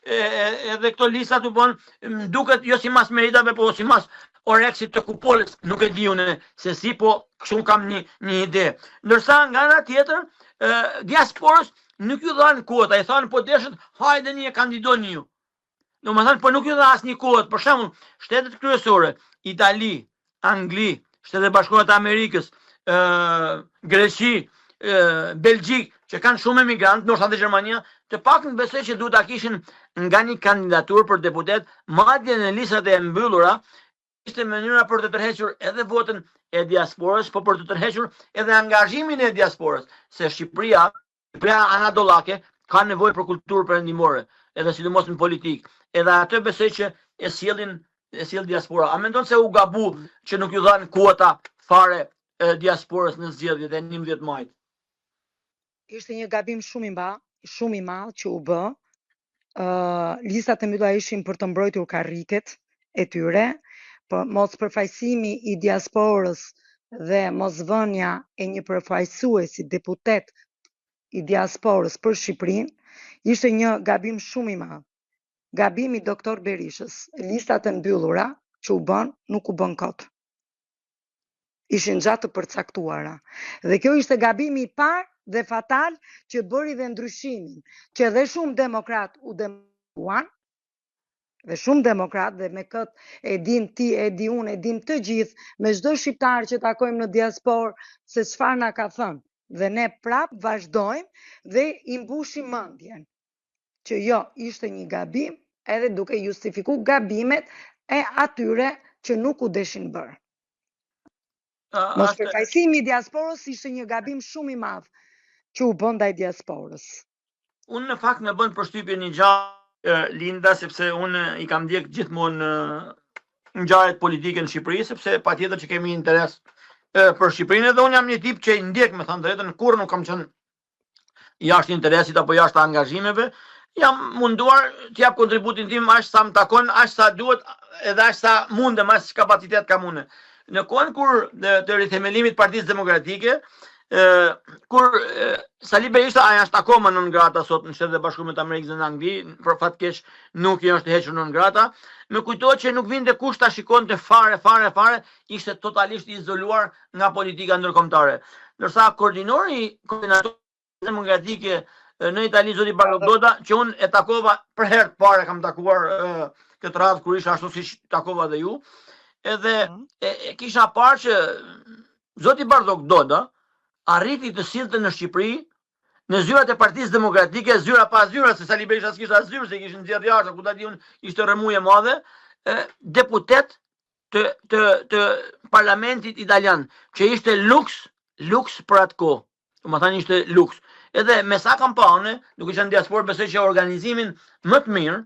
E, e, edhe këto listat u bën, më duket jo sipas meritave, po sipas oreksit të kupolës, nuk e di unë se si, po kështu kam një një ide. Ndërsa nga ana tjetër, ë diasporës nuk ju dhanë kuota, i thanë po deshët, hajdeni e kandidoni ju. Domethënë, po nuk ju dha asnjë kuotë. Për shembull, shtetet kryesore, Itali, Angli, Shtetet e Bashkuara të Amerikës, ë Greqi, ë Belgjikë, që kanë shumë emigrantë, ndoshta edhe Gjermania, të paktën besoj që duhet ta kishin nga një kandidaturë për deputet, madje në listat e mbyllura, ishte mënyra për të tërhequr edhe votën e diasporës, po për të tërhequr edhe angazhimin e diasporës, se Shqipëria, Shqipëria anadollake ka nevojë për kulturë perëndimore, edhe sidomos në politikë. Edhe atë besoj që e sjellin e sjell diaspora. A mendon se u gabu që nuk ju dhanë kuota fare e, diasporës në zgjedhjet e 11 majit? Ishte një gabim shumë i mba, shumë i madh që u bë. Ë listat e mbyllura ishin për të mbrojtur karriket e tyre, po mos përfaqësimi i diasporës dhe mosvënia e një përfaqësuesi deputet i diasporës për Shqipërinë ishte një gabim shumë i madh. Gabim i doktor Berishës. Listat e mbyllura që u bën nuk u bën kot. Ishin gjatë të përcaktuara. Dhe kjo ishte gabimi i parë dhe fatal që bëri dhe ndryshimin, që edhe shumë demokrat u demaskuan, dhe shumë demokrat dhe me këtë e dim ti, e di unë, e dim të gjithë, me çdo shqiptar që takojmë në diasporë se çfarë na ka thënë. Dhe ne prap vazhdojmë dhe i mbushim mendjen që jo, ishte një gabim, edhe duke justifiku gabimet e atyre që nuk u deshin bërë. Mos përfaqësimi i diasporës ishte një gabim shumë i madh që u bë ndaj diasporës. Unë në fakt më bën përshtypje një gjë Linda sepse unë i kam ndjek gjithmonë ngjarjet politike në Shqipëri sepse patjetër që kemi interes për Shqipërinë edhe unë jam një tip që i ndjek me thënë drejtën kurrë nuk kam qenë jashtë interesit apo jashtë angazhimeve, jam munduar të jap kontributin tim aq sa më takon, aq sa duhet edhe aq sa mundem, aq kapacitet kam unë. Në kohën kur të rithemelimit të Partisë Demokratike, ë kur Sali Berisha ai është akoma non grata sot në Shtetet e Bashkuara të Amerikës dhe në Angli, për fat keq nuk i është hequr non grata. Më kujtohet që nuk vinte kush ta shikonte fare fare fare, ishte totalisht i izoluar nga politika ndërkombëtare. Ndërsa koordinori, koordinatori demokratike në Itali zoti Bardhok Doda, që unë e takova për herë të parë e kam takuar këtë radhë kur isha ashtu siç takova dhe ju, edhe mhm. e, e kisha parë që zoti Bardhok Doda arriti të sillte në Shqipëri në zyrat e Partisë Demokratike, zyra pa zyra, se Sali Berisha s'kishte as zyrë, se i kishin nxjerrë jashtë, ku ta di unë, ishte rrëmujë e madhe, e, deputet të të të parlamentit italian, që ishte luks, luks për atë kohë. Domethënë ishte luks. Edhe me sa kam pa unë, duke qenë diasporë, besoj që organizimin më të mirë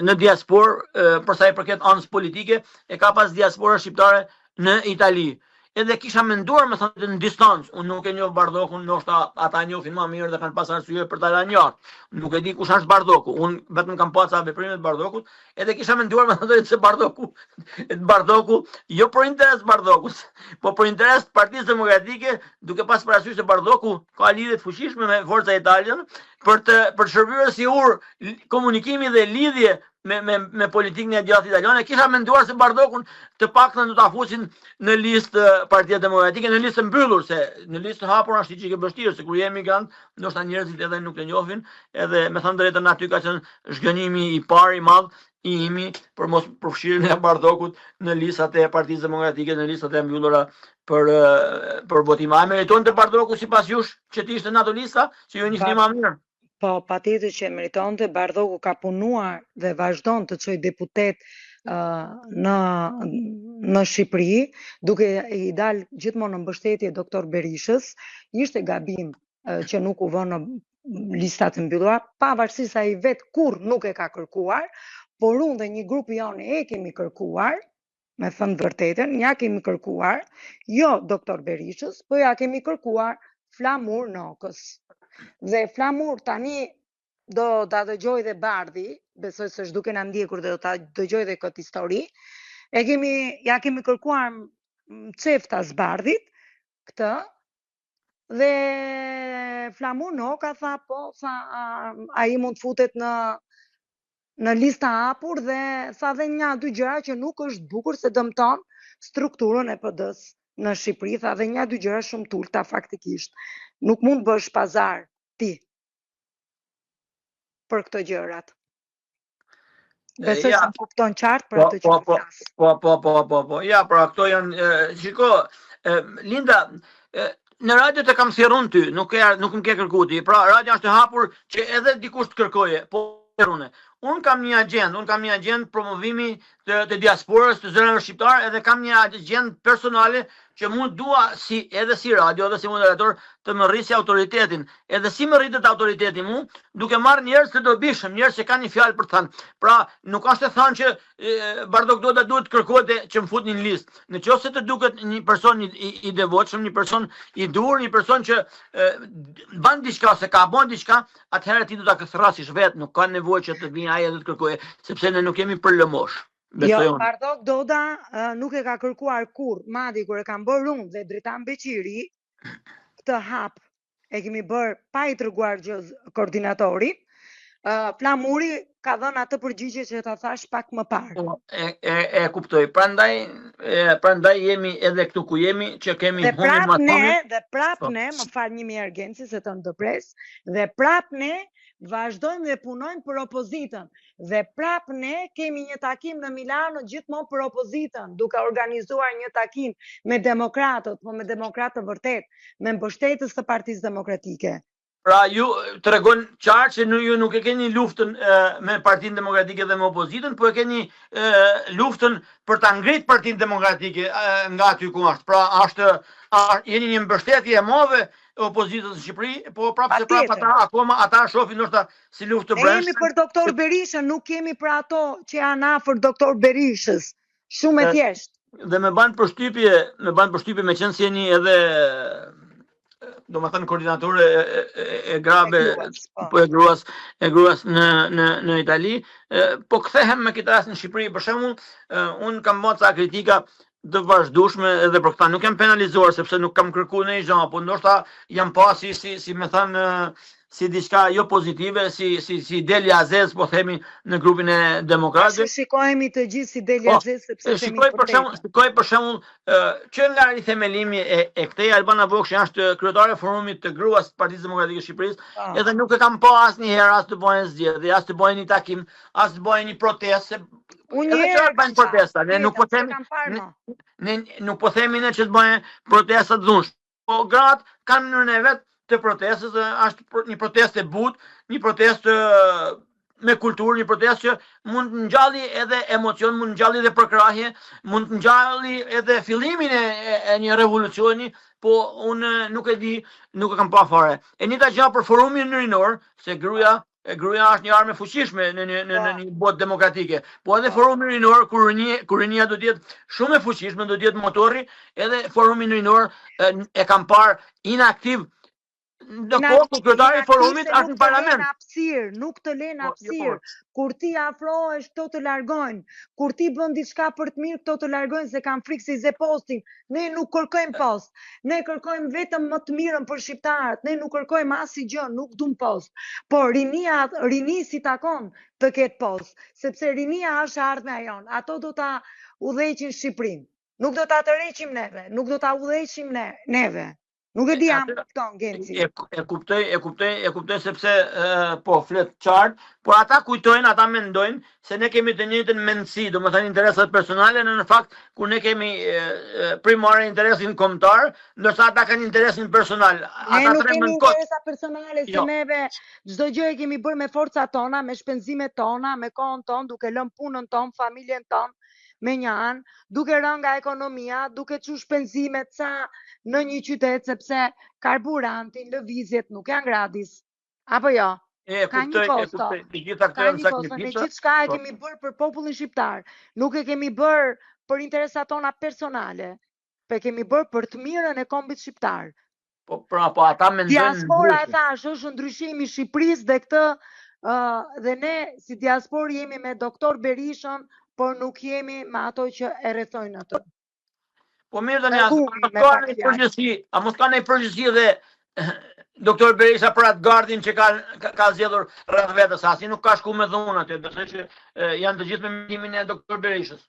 në diasporë për sa i përket anës politike e ka pas diaspora shqiptare në Itali. Edhe kisha menduar me thënë në distancë, unë nuk e njoh Bardhokun, ndoshta ata e njohin më mirë dhe kanë pas arsye për ta lënë jashtë. Nuk e di kush është Bardhoku, unë vetëm kam pa ca veprime të Bardhokut, edhe kisha menduar me thënë se Bardhoku, Bardhoku, jo për interes Bardhokut, po për interes të Partisë Demokratike, duke pas parasysh se Bardhoku ka lidhje të fuqishme me Forza Italian, për të për të shërbyer si urë komunikimi dhe lidhje me me me politikën e djathtë italiane, kisha menduar se Bardhokun të paktën do ta fusin në listë Partia Demokratike, në listë të mbyllur, se në listë të hapur është çikë e vështirë, se kur je emigrant, ndoshta njerëzit edhe nuk të njohin, edhe me thënë drejtën aty ka qenë zhgënjimi i parë i madh i imi për mos përfshirjen e Bardhokut në listat e Partisë Demokratike, në listat e mbyllura për për votim. A meritonte Bardhoku sipas jush që të ishte në ato lista, që ju e njihni më mirë? Po, patjetër që e meritonte, Bardhoku ka punuar dhe vazhdon të çojë deputet uh, në në Shqipëri, duke i dalë gjithmonë në mbështetje doktor Berishës, ishte gabim uh, që nuk u vë në listat e mbyllura, pavarësisht se ai vetë kurrë nuk e ka kërkuar, por unë dhe një grup jonë e kemi kërkuar, me thënë të vërtetën, ja kemi kërkuar, jo doktor Berishës, po ja kemi kërkuar Flamur Nokës. Dhe Flamur tani do ta dëgjoj dhe Bardhi, besoj se është duke na ndjekur dhe do ta dëgjoj dhe këtë histori. E kemi ja kemi kërkuar çeftas Bardhit këtë dhe Flamur Noka tha po, tha ai mund të futet në në listë të hapur dhe tha dhe nja dy gjëra që nuk është bukur se dëmton strukturën e PD-së në Shqipëri, tha dhe nja dy gjëra shumë të ulta faktikisht. Nuk mund të bësh pazar ti për këto gjërat. Besoj ja. se më kupton qartë për po, atë që po, po, flas. Po, po, po, po, po. Ja, pra këto janë, shiko, Linda, në radio të kam thirrun ty, nuk e nuk më ke kërku ti. Pra radio është e hapur që edhe dikush të kërkoje, po unë. Unë kam një agjendë, unë kam një agjendë promovimi të, të diasporës, të zërave shqiptarë, edhe kam një agjendë personale që mu dua si edhe si radio, edhe si moderator të më rrisi autoritetin. Edhe si më rritet autoriteti mu, duke marrë njerëz të dobishëm, njerëz që kanë një fjalë për të thënë. Pra, nuk është e thënë që Bardhok Doda duhet të kërkohet që më futni në listë. Në qoftë se të duket një person i, i, i devotshëm, një person i duhur, një person që e, ban diçka ose ka bën diçka, atëherë ti do ta thërrasësh vetë, nuk ka nevojë që të vijë ai edhe të kërkojë, sepse ne nuk jemi për lëmosh. Jo, Bardhok Doda nuk e ka kërkuar kurrë, madje kur e kam bërë unë dhe Dritan Beqiri, këtë hap e kemi bërë pa i treguar gjë koordinatorit, uh, Flamuri ka dhënë atë përgjigje që ta thash pak më parë. Po, e, e, e kuptoj. Prandaj e, prandaj jemi edhe këtu ku jemi që kemi dhe prap ne, dhe prap po. ne, më fal një mijë Genci se të ndërpres, dhe prap ne vazhdojmë dhe punojmë për opozitën. Dhe prap ne kemi një takim në Milano gjithmonë për opozitën, duke organizuar një takim me demokratët, po me demokratë të vërtetë, me mbështetës të Partisë Demokratike. Pra ju tregon qartë që ju nuk e keni luftën e, me Partinë Demokratike dhe me opozitën, po e keni e, luftën për ta ngrit Partinë Demokratike e, nga aty ku është. Pra është a, jeni një mbështetje e madhe e opozitës në Shqipëri, po prapë se prapë ata akoma ata shohin ndoshta si luftë të brendshme. Ne jemi për doktor Berishën, nuk jemi për ato që janë afër doktor Berishës. Shumë e thjeshtë. Dhe më ban përshtypje, më ban përshtypje meqenëse jeni edhe domethënë koordinatore e, e, e, e grave, e gruas, po. po e gruas, e gruas në në në Itali, e, po kthehem me këtë rast në Shqipëri, për shembull, unë kam bërë ca kritika të vazhdueshme edhe për këta nuk jam penalizuar sepse nuk kam kërkuar ndonjë gjë, po ndoshta jam pa si si si me thënë si diçka jo pozitive, si si si delja e zezë po themi në grupin e demokratëve. Ashtu shikohemi të gjithë si delja po, e zezë sepse themi shikoj për shembull, shikoj për shembull që nga rithemelimi e, e këtej Albana Vokshi është kryetare e forumit të gruas të Partisë Demokratike të Shqipërisë, po. edhe nuk e kam pa asnjëherë as të bëjnë zgjedhje, as të bëjnë një takim, as të bëjnë një protestë, Unë edhe që bëjnë protesta, ne nuk po themi ne, ne nuk po themi ne që të bëjnë protesta të dhunshme. Po gratë kanë mënyrën e vet të protestës, është një protestë e butë, një protestë me kulturë, një protestë që mund të ngjalli edhe emocion, mund të ngjalli edhe përkrahje, mund të ngjalli edhe fillimin e, e, e një revolucioni, po unë nuk e di, nuk e kam pa fare. E njëjta gjë për forumin rinor, se gruaja Gruaja është një armë e fuqishme në një në, në Po. një botë demokratike. Po edhe Po. forumi rinor kur rinia kur rinia do të jetë shumë e fuqishme, do të jetë motori, edhe forumi rinor e, e kam parë inaktiv në kohë kur kryetari i forumit është në parlament. Nuk të lënë hapësirë, nuk të lënë Po, jo, hapësirë. Kur ti afrohesh, këto të largojnë. Kur ti bën diçka për të mirë, këto të largojnë se kanë frikë se i ze postin. Ne nuk kërkojmë post. Ne kërkojmë vetëm më të mirën për shqiptarët. Ne nuk kërkojmë asnjë gjë, nuk duam post. Por rinia, rinisë i takon të ketë post, sepse rinia është e ardhmja jonë. Ato do ta udhëheqin Shqipërinë. Nuk do ta tërheqim neve, nuk do ta udhëheqim ne, neve. Nuk e di a më kupton Genci. E, e kuptoj, e kuptoj, e kuptoj sepse e, po flet qartë, por ata kujtojnë, ata mendojnë se ne kemi të njëjtën mendësi, domethënë interesat personale, në në fakt kur ne kemi e, e, primare interesin kombëtar, ndërsa ata kanë interesin personal. Ne Ata nuk kemi tremen kot. interesa personale se Jo. neve çdo gjë e kemi bërë me forcat tona, me shpenzimet tona, me kohën tonë, duke lënë punën tonë, familjen tonë me një anë, duke rënë nga ekonomia, duke çu shpenzimet ca në një qytet sepse karburantin, lëvizjet nuk janë gratis. Apo jo? E Ka një kuptoj, e kosto. kuptoj. Të gjitha këto Ka janë një kosto. Ne sakrifica. gjithçka e Po. kemi bërë për popullin shqiptar. Nuk e kemi bërë për interesat tona personale. Po e kemi bërë për të mirën e kombit shqiptar. Po pra, po ata mendojnë Diaspora e ndryshe. thash, është ndryshimi i Shqipërisë dhe këtë ë dhe ne si diasporë jemi me doktor Berishën, por nuk jemi me ato që e rrethojnë atë. Po mirë tani, Me a dhunë, mos me ka pak ndonjë fjalë. përgjegjësi, a mos ka ndonjë përgjegjësi dhe doktor Berisha për atë gardhin që ka ka, ka zgjedhur rreth vetes, asnjë nuk ka shku me dhunë aty, besoj që e, janë të gjithë me mendimin e doktor Berishës.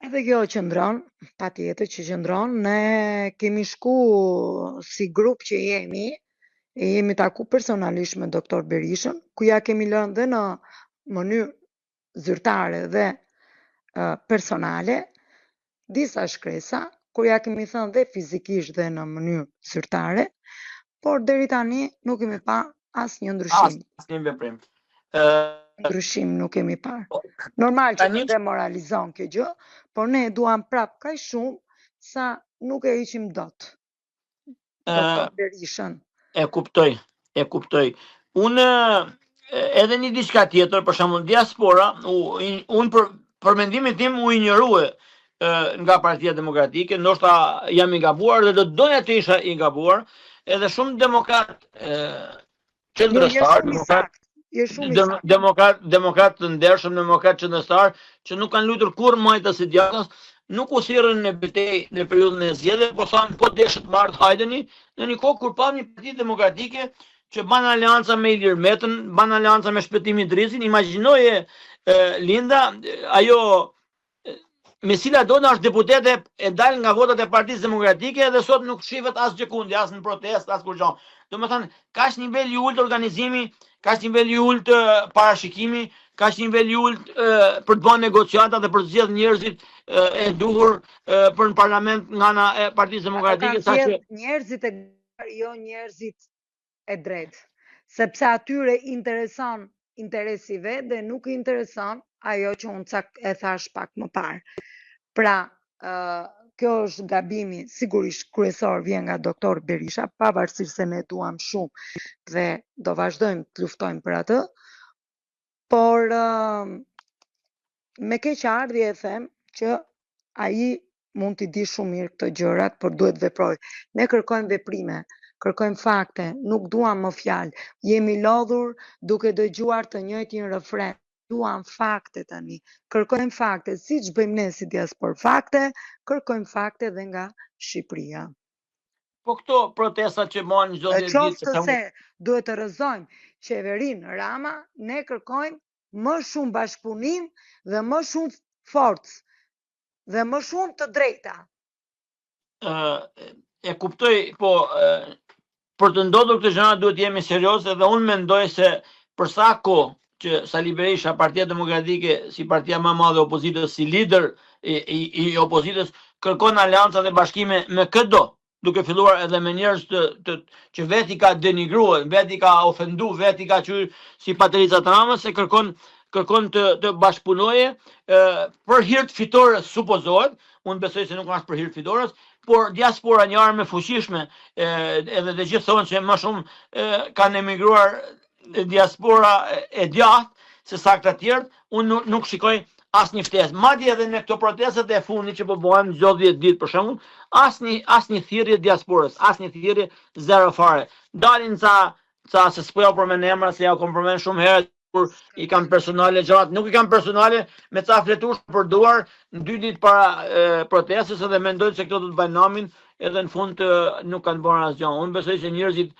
Edhe kjo qëndron, patjetër që qëndron, ne kemi shku si grup që jemi, e jemi taku personalisht me doktor Berishën, ku ja kemi lënë dhe në mënyrë zyrtare dhe personale, disa shkresa, kur ja kemi thënë dhe fizikisht dhe në mënyrë zyrtare, por deri tani nuk kemi pa asnjë ndryshim. Asnjë veprim. Ë ndryshim nuk kemi parë. Po, Normal që tani të demoralizon kjo gjë, por ne e duam prap kaq shumë sa nuk e heqim dot. Doktor Berishën. E kuptoj, e kuptoj. Unë edhe një diçka tjetër, për shembull diaspora, u, unë për për mendimin tim u injorue nga Partia Demokratike, ndoshta jam i gabuar dhe do të doja të isha i gabuar, edhe shumë demokrat qendrestar, demokrat, je shumë i saktë. Demokrat, demokrat të ndershëm, demokrat qendrestar, që nuk kanë luajtur kurrë majtas e djathtas, nuk u thirrën në betejë në periudhën e zgjedhjeve, po thanë po deshët me ardh hajdeni, në një kohë kur pamë një parti demokratike që ban aleanca me Ilir Metën, ban aleanca me Shpëtim Idrizin, imagjinoje Linda, ajo Mesila Doda është deputete e dalë nga votat e Partisë Demokratike dhe sot nuk shifet asgjëkundi, as në protestë, as kurgjo. Domethënë, kaq nivel i ulët organizimi, kaq nivel i ulët parashikimi, kaq nivel i ulët për të bërë negociata dhe për të zgjedhur njerëzit e duhur për në parlament nga ana e Partisë Demokratike, sa që njerëzit e jo njerëzit e drejtë, sepse atyre intereson interesi vetë dhe nuk i intereson ajo që unë cak e thash pak më parë. Pra, uh, kjo është gabimi sigurisht kryesor vjen nga doktor Berisha, pavarësisht se ne duam shumë dhe do vazhdojmë të luftojmë për atë, por uh, me keqardhje e them që ai mund t'i di shumë mirë këto gjërat, por duhet të veprojë. Ne kërkojmë veprime, kërkojmë fakte, nuk duam më fjalë. Jemi lodhur duke dëgjuar të njëjtin refren. Duam fakte tani. Kërkojmë fakte, siç bëjmë ne si diasporë fakte, kërkojmë fakte dhe nga Shqipëria. Po këto protestat që mbahen çdo ditë, qoftë se duhet të rrëzojmë qeverinë Rama, ne kërkojmë më shumë bashkëpunim dhe më shumë forcë dhe më shumë të drejta. Ë e kuptoj, po ë, për të ndodhur këtë gjëra duhet të jemi serioz edhe unë mendoj se për sa kohë që Sali Berisha, Partia Demokratike si partia më e madhe e opozitës, si lider i, i, i opozitës, kërkon aleanca dhe bashkime me këdo, duke filluar edhe me njerëz të, të që vetë i ka denigruar, vetë i ka ofendu, vetë i ka qy si paterica të Ramës, e kërkon kërkon të të bashkëpunoje ë për hir të fitores supozohet, unë besoj se nuk është për hir të fitores, por diaspora një armë e fuqishme, e, edhe të gjithë thonë që më shumë e, kanë emigruar diaspora e djathtë se sa këta tjerët, unë nuk, nuk shikoj asnjë ftesë. Madje edhe në këto protestat e fundit që po bëhen çdo 10 ditë për shembull, asnjë asnjë thirrje diasporës, asnjë thirrje zero fare. Dalin ca ca se s'po ja përmend emra se ja kam përmend shumë herë kur i kam personale gjërat, nuk i kam personale me ca fletush për duar në dy ditë para e, protestës edhe mendojnë se këto do të bëjnë namin, edhe në fund të, nuk kanë bërë asgjë. Unë besoj se njerëzit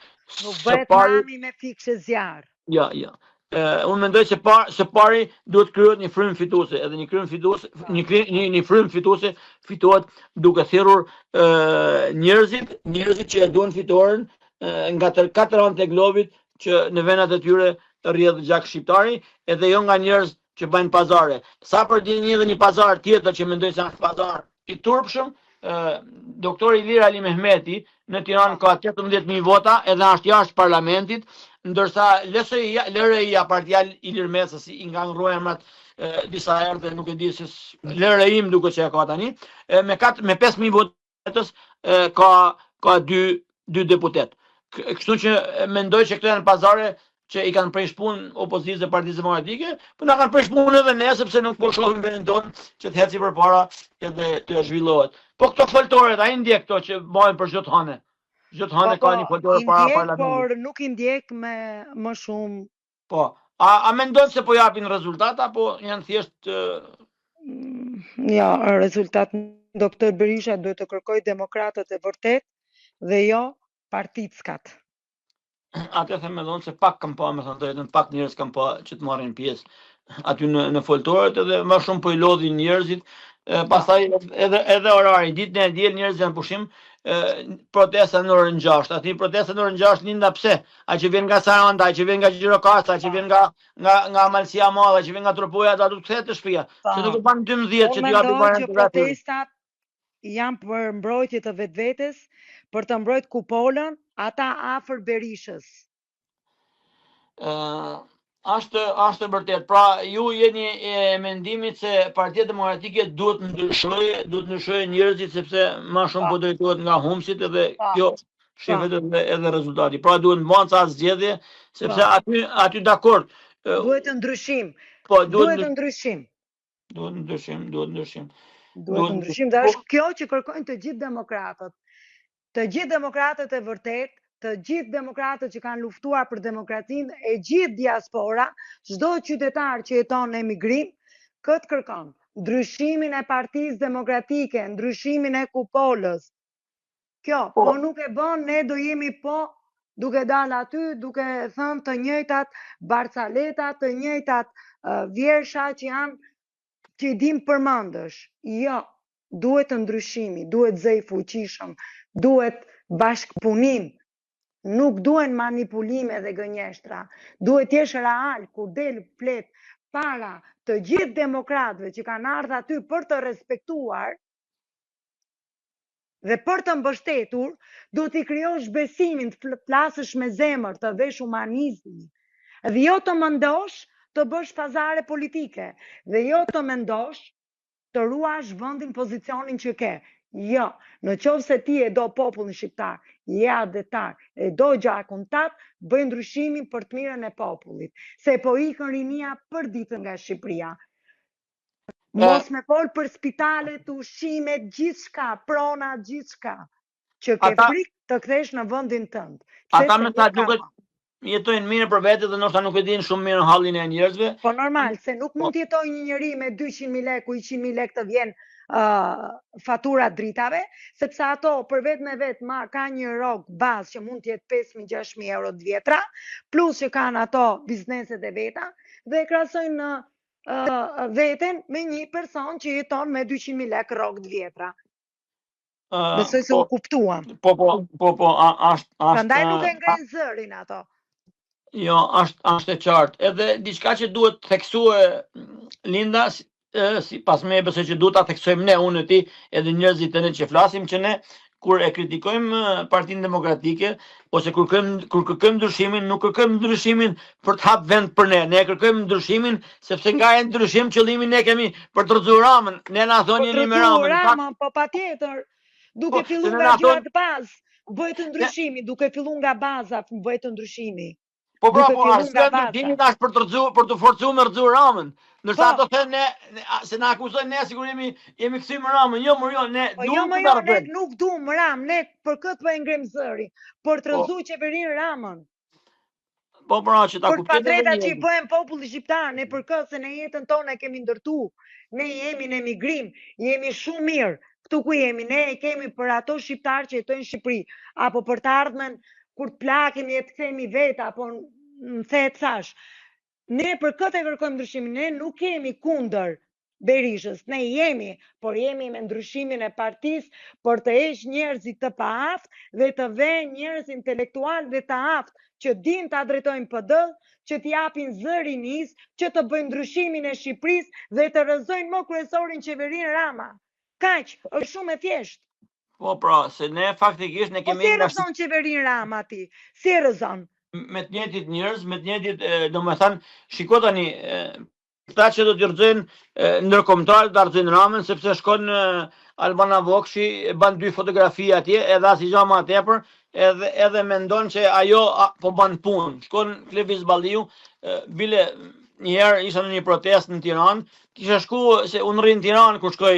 nuk bëhet pari, nami me fishekzjarrë. Ja, ja. E, unë mendoj se par, së pari duhet krijohet një frymë fituese, edhe një frymë fituese, po. një një, një frymë fituese fitohet duke thirrur ë njerëzit, njerëzit që e duan fitoren nga të katër anët e globit që në venat e tyre rrjedh gjak shqiptari, edhe jo nga njerëz që bëjnë pazare. Sa për dijeni edhe një pazar tjetër që mendoj se është pazar i turpshëm, doktori Ilir Alimehmeti në Tiranë ka 18000 vota edhe është jashtë parlamentit, ndërsa LSI, LRI-ja partia Ilir Metës i nga ndërroi emrat disa herë dhe nuk e di se LRI më duket që e ka tani, me 4 me 5000 vota Metës ka ka dy dy deputet. Kështu që mendoj që këto janë pazare që i kanë prish punë opozitës dhe Partisë Demokratike, po na kanë prish punë edhe ne sepse nuk po shohim vendin tonë që të ecë përpara edhe të zhvillohet. Po këto foltoret, a i ndjek këto që bëhen për çdo të hënë? Çdo të hënë po, ka një po, foltore para parlamentit. Por nuk i ndjek me më shumë. Po, a, a mendon se po japin rezultat apo janë thjesht mm, Ja, rezultat doktor Berisha duhet të kërkojë demokratët e vërtetë dhe jo partickat. Atë them edhe unë se pak kam pa, me thënë drejtën, pak njerëz kam pa që të marrin pjesë aty në në foltoret edhe më shumë po i lodhin njerëzit. E, pastaj edhe edhe orari, ditën e diel njerëzit janë pushim, e, protesta në orën 6. Aty protesta në orën 6 Linda pse? Ai që vjen nga Saranda, ai që vjen nga Gjirokastra, ai që vjen nga nga nga Malësia e Madhe, ai që vjen nga Tropoja, do të kthehet te shtëpia. Se nuk e bën 12 që t'i japin parë që protestat janë për mbrojtje të vetvetes, për të mbrojt kupolën, ata afër Berishës. Ë është është e vërtetë. Pra ju jeni e mendimit se Partia Demokratike duhet të ndryshojë, duhet të ndryshojë njerëzit sepse më shumë po, po drejtohet nga humbësit edhe po. kjo shifet edhe edhe rezultati. Pra duhet të bëhen ca zgjedhje sepse aty aty dakord. Duhet të ndryshim. Po duhet të ndryshim. Duhet ndryshim, duhet ndryshim. Duhet ndryshim dhe është kjo që kërkojnë të gjithë demokratët. Të gjithë demokratët e vërtetë, të gjithë demokratët që kanë luftuar për demokracinë, e gjithë diaspora, çdo qytetar që jeton në emigrim, këtë kërkon. Ndryshimin e Partisë Demokratike, ndryshimin e kupolës. Kjo, po, po nuk e bën, ne do jemi po duke dalë aty, duke thënë të njëjtat barcaleta, të njëjtat uh, vjersha që janë që i dim përmendësh. Jo, duhet ndryshimi, duhet zë i fuqishëm, duhet bashkëpunim, nuk duhen manipulime dhe gënjeshtra. Duhet të jesh real kur del flet para të gjithë demokratëve që kanë ardhur aty për të respektuar Dhe për të mbështetur, duhet t'i krijosh besimin, të flasësh me zemër, të vesh humanizmin. Dhe jo të mendosh të bësh pazare politike, dhe jo të mendosh të ruash vendin pozicionin që ke. Jo, në qoftë se ti e do popullin shqiptar, je atdhetar, e do gjakun tat, bëj ndryshimin për të mirën e popullit, se po ikën rinia përditë nga Shqipëria. Mos me fol për spitalet, ushqimet, gjithçka, prona, gjithçka, që ke Ata, frikë të kthesh në vendin tënd. Pse ata me sa duket jetojnë mirë për vete dhe ndoshta nuk e dinë shumë mirë hallin e njerëzve. Po normal, se nuk mund po. të jetojë një njeri me 200.000 lekë, 100.000 lekë të vjen uh, fatura dritave, sepse ato për vetë me vetë ma ka një rrogë bazë që mund të jetë 5.000, 6.000 euro të vjetra, plus që kanë ato bizneset e veta, dhe e krahasojnë në uh, veten me një person që jeton me 200.000 lekë rrogë të vjetra. Uh, Besoj se po, u kuptuam. Po, po, po, po, a, është, është... Prandaj nuk e ngrenë zërin ato. Jo, është, është e qartë. Edhe diçka që duhet theksue, Linda, si, sipas meje besoj që duhet ta theksojmë ne, unë e ti, edhe njerëzit e ne që flasim, që ne kur e kritikojmë Partinë Demokratike ose kur kërkojmë kur kërkojmë ndryshimin, nuk kërkojmë ndryshimin për të hap vend për ne. Ne kërkojmë ndryshimin sepse nga ai ndryshim qëllimin ne kemi për të rrëzuar Ramën. Ne na thonë jeni me Ramën. Ramën, po patjetër. Duke po, filluar nga gjërat bazë, bëhet ndryshimi, duke filluar nga baza, bëhet ndryshimi. Po pra, Duke po fillu arsyeja nga e baza. ndryshimit është për të rrëzuar, për të forcuar me rrëzuar Ramën. Ndërsa Po. ato thonë ne, ne a- se na akuzojnë ne sikur jemi jemi kthyer me Ramën. Jo, mor jo, ne Po jo duam më të jo, ta ne rrëzojmë. nuk duam Ram, ne për këtë po e ngrem zërin, për të Po, rrëzuar qeverinë Ramën. po pra që ta Për të kuptojnë edhe padrejtat që i njerëzit. bëhen popullit shqiptar, ne për këtë se ne jetën tonë e kemi ndërtu, ne jemi në emigrim, jemi shumë mirë, këtu ku jemi, ne e kemi për ato shqiptar që jetojnë në Shqipëri, apo për të ardhmen kur të plakemi e të kthehemi vetë, apo më the e thash. Ne për këtë e kërkojmë ndryshimin, ne nuk jemi kundër Berishës, ne jemi, por jemi me ndryshimin e partisë për të heq njerëzit të paaftë dhe të vënë njerëz intelektual dhe të aftë që din ta drejtojnë PD, që t'i japin zë rinisë, që të bëjnë ndryshimin e Shqipërisë dhe të rrëzojnë më kryesorin qeverinë Rama. Kaq, është shumë e thjeshtë. Po pra, se ne faktikisht ne Po kemi si e nga rrëzon qeverinë Rama ti? Si e rrëzon? me të njëjtit njerëz, me të njëjtit, domethënë, shiko tani, këta që do t'i rrëzojnë ndërkombëtarët do ta rrëzojnë Ramën sepse shkon Albana Vokshi, ban dy fotografi atje, edhe asnjë gjë më tepër, edhe edhe mendon që ajo a, po ban punë. Shkon Klevis Balliu, bile një herë isha në një protestë në Tiranë, kisha shku se unë rri në Tiranë kur shkoj